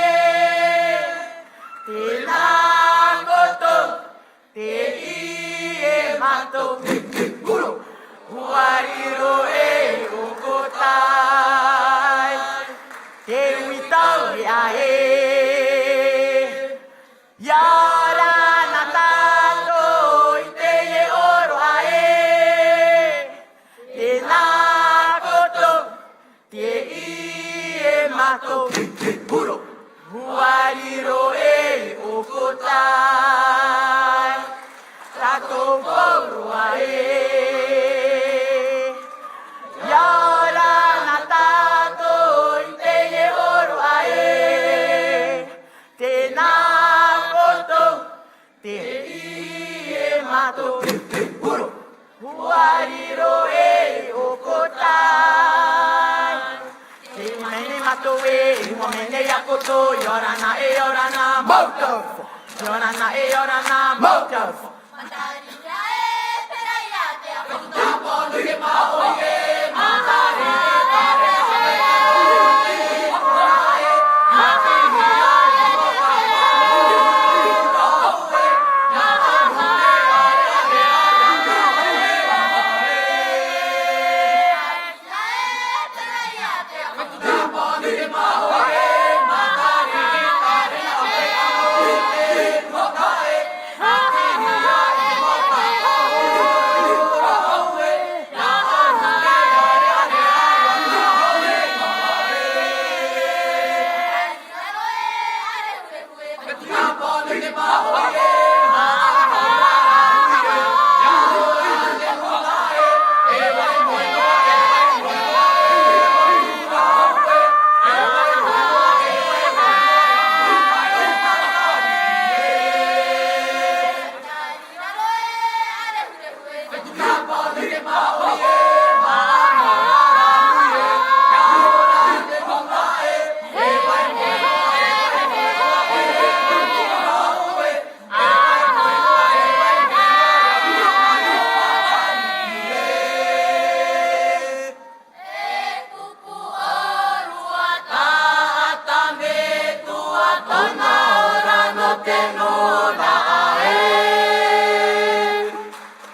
Tēnā koutou. Te ʻī e mātou, huro, Hoariro e ʻokotai, te ui tau e ae. Ia ora na tātou i teie ʻōroʻa ē. Tēnā koutou, te ʻī e mātou. Hoariro e ʻokotai, tātou pauroa ē. Ia ora na tātou i teie ʻōroʻa ē. Tēnā koutou, te ʻī e mātou. Hoariro e ʻokotai. Te ʻī mai nei mātou ē, e hua mai nei ia koutou, ia ora na, e ora na, mau tau. Ia ora na, e ora na, mau tau. E kupu ʻōrua taʻata metua tōna ora nō te nūnaʻa ē.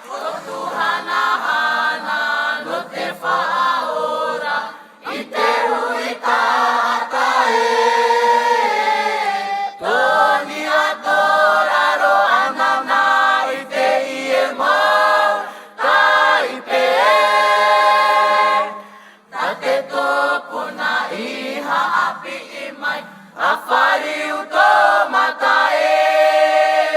Ko tō hanahana nō te faʻaora i te hui taʻata ē. Tōni atoʻa raro anaʻe i te ʻī e mau. Taipe, tā te tupuna i haʻapiʻi mai, a fāriu tō mata ē.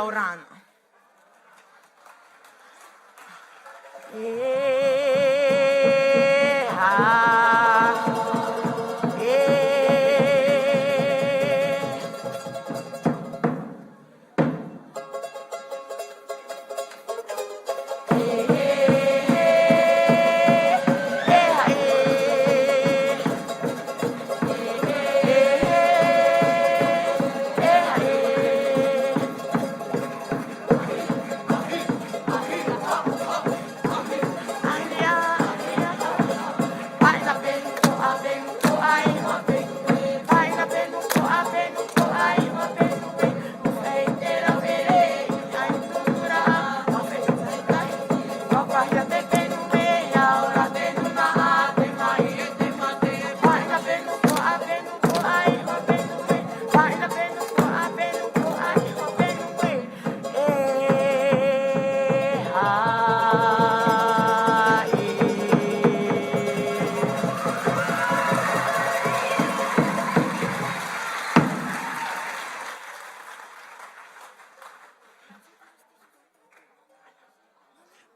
ʻOrana. E, ha, e,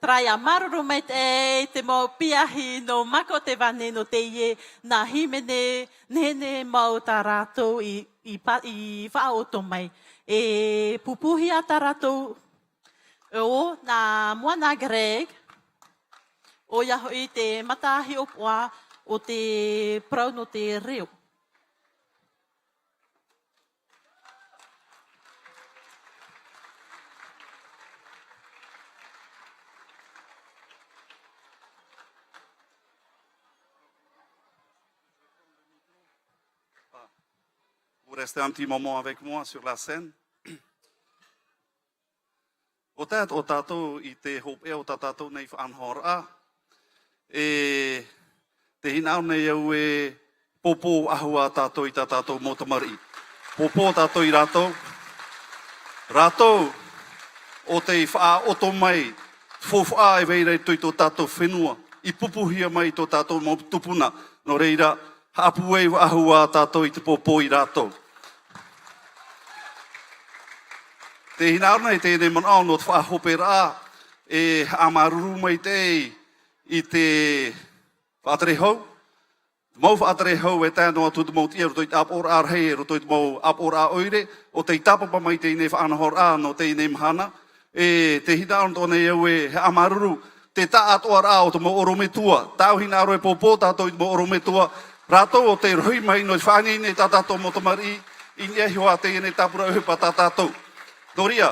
Terā ia, māuruuru maitaʻi i te mau piahi nō Mako Tevane nō teie nā hīmene nehenehe mau tā rātou i, i pa-, i faʻaʻoto mai. E pūpūhia tā rātou ʻo nā Moana Greg, ʻoia hoʻi te matahiʻopoʻa o te parau nō te reo. Vous restez un petit moment avec moi sur la scène. ʻO tā, ʻo tātou i te hopeʻa o tā tātou nei faʻanahoraʻa, e, tē hinaʻaro nei au e pōpō faʻahou ā tātou i tā tātou mau tamariʻi. Pōpō tātou ia rātou. Rātou, ʻo tei faʻaʻoto mai, faufaʻa e vai ra i roto i tō tātou fenua, i pūpūhia mai i tō tātou mau tupuna. Nō reira, haʻapūai faʻahou ā tātou i te pōpō ia rātou. Tē hinaʻaro nei teie nei manaʻo nō te faʻahoperaʻa, e haʻamāuruuru maitaʻi i te faʻatere hau. Te mau faʻatere hau e tae noa atu te mau tiʻa i roto i te ʻāpoʻoraʻa rahi, i roto i te mau ʻāpoʻoraʻa ʻoire, ʻo tei tāpapa mai teie nei faʻanahoraʻa nō teie nei mahana. E, tē hinaʻaro atoʻa nei au e haʻamāuruuru, te taʻatoʻaraʻa o te mau ʻorometua. Tāʻu hinaʻaro e pōpō tātou i te mau ʻorometua, rātou ʻo tei rohi mai nō te faʻaineine i tā tātou mau tamariʻi, i niʻa iho ā teie nei tāpura ʻohipa tā tātou. Nō reira,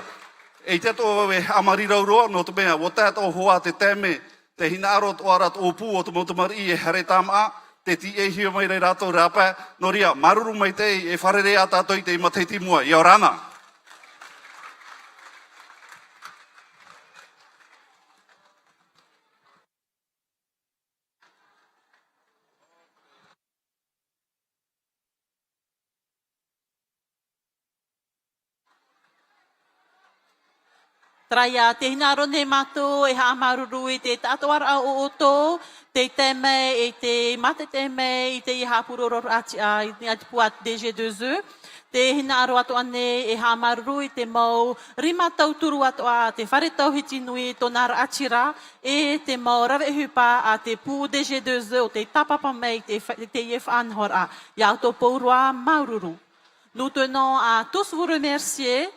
e ʻite atoʻa vau e haʻamāuruuru roa, nō te mea, ʻua tae atoʻa hoʻi te taime, tē hinaʻaro atoʻa ra te ʻōpū o te mau tamariʻi e haere tāmāʻa, tē tīaʻihia mai ra ia rātou i te rāpae. Nō reira, māuruuru maitaʻi, e fārerei ā tātou i te matahiti i mua. ʻIa ora na. Terā ia, tē hinaʻaro nei mātou e haʻamāuruuru i te taʻatoʻaraʻa o ʻoutou, tei tae mai, i te mātaʻitaʻi mai, i teie haʻapurororaʻa tiʻa, i niʻa i te pū a D G deux E. Tē hinaʻaro atoʻa nei e haʻamāuruuru i te mau rima tauturu atoʻa a te Fare Tauhiti Nui, tōna raʻatira, e te mau rave ʻohipa a te pū D G deux E ʻo tei tāpapa mai i te fa-, i teie faʻanahoraʻa. Ia ʻoutou pauroa, māuruuru. Nous tenons à tous vous remercier,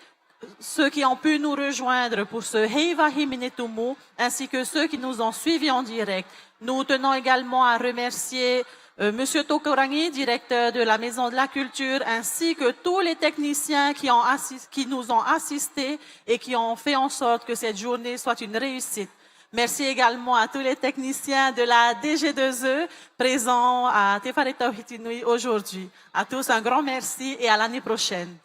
ceux qui ont pu nous rejoindre pour ce Heiva Hīmene Tumu, ainsi que ceux qui nous ont suivis en direct. Nous tenons également à remercier, euh, Monsieur Tokorangi, directeur de la Maison de la Culture, ainsi que tous les techniciens qui ont assis-, qui nous ont assistés et qui ont fait en sorte que cette journée soit une réussite. Merci également à tous les techniciens de la D G deux E présents à Te Fare Tauhiti Nui aujourd'hui. À tous, un grand merci et à l'année prochaine.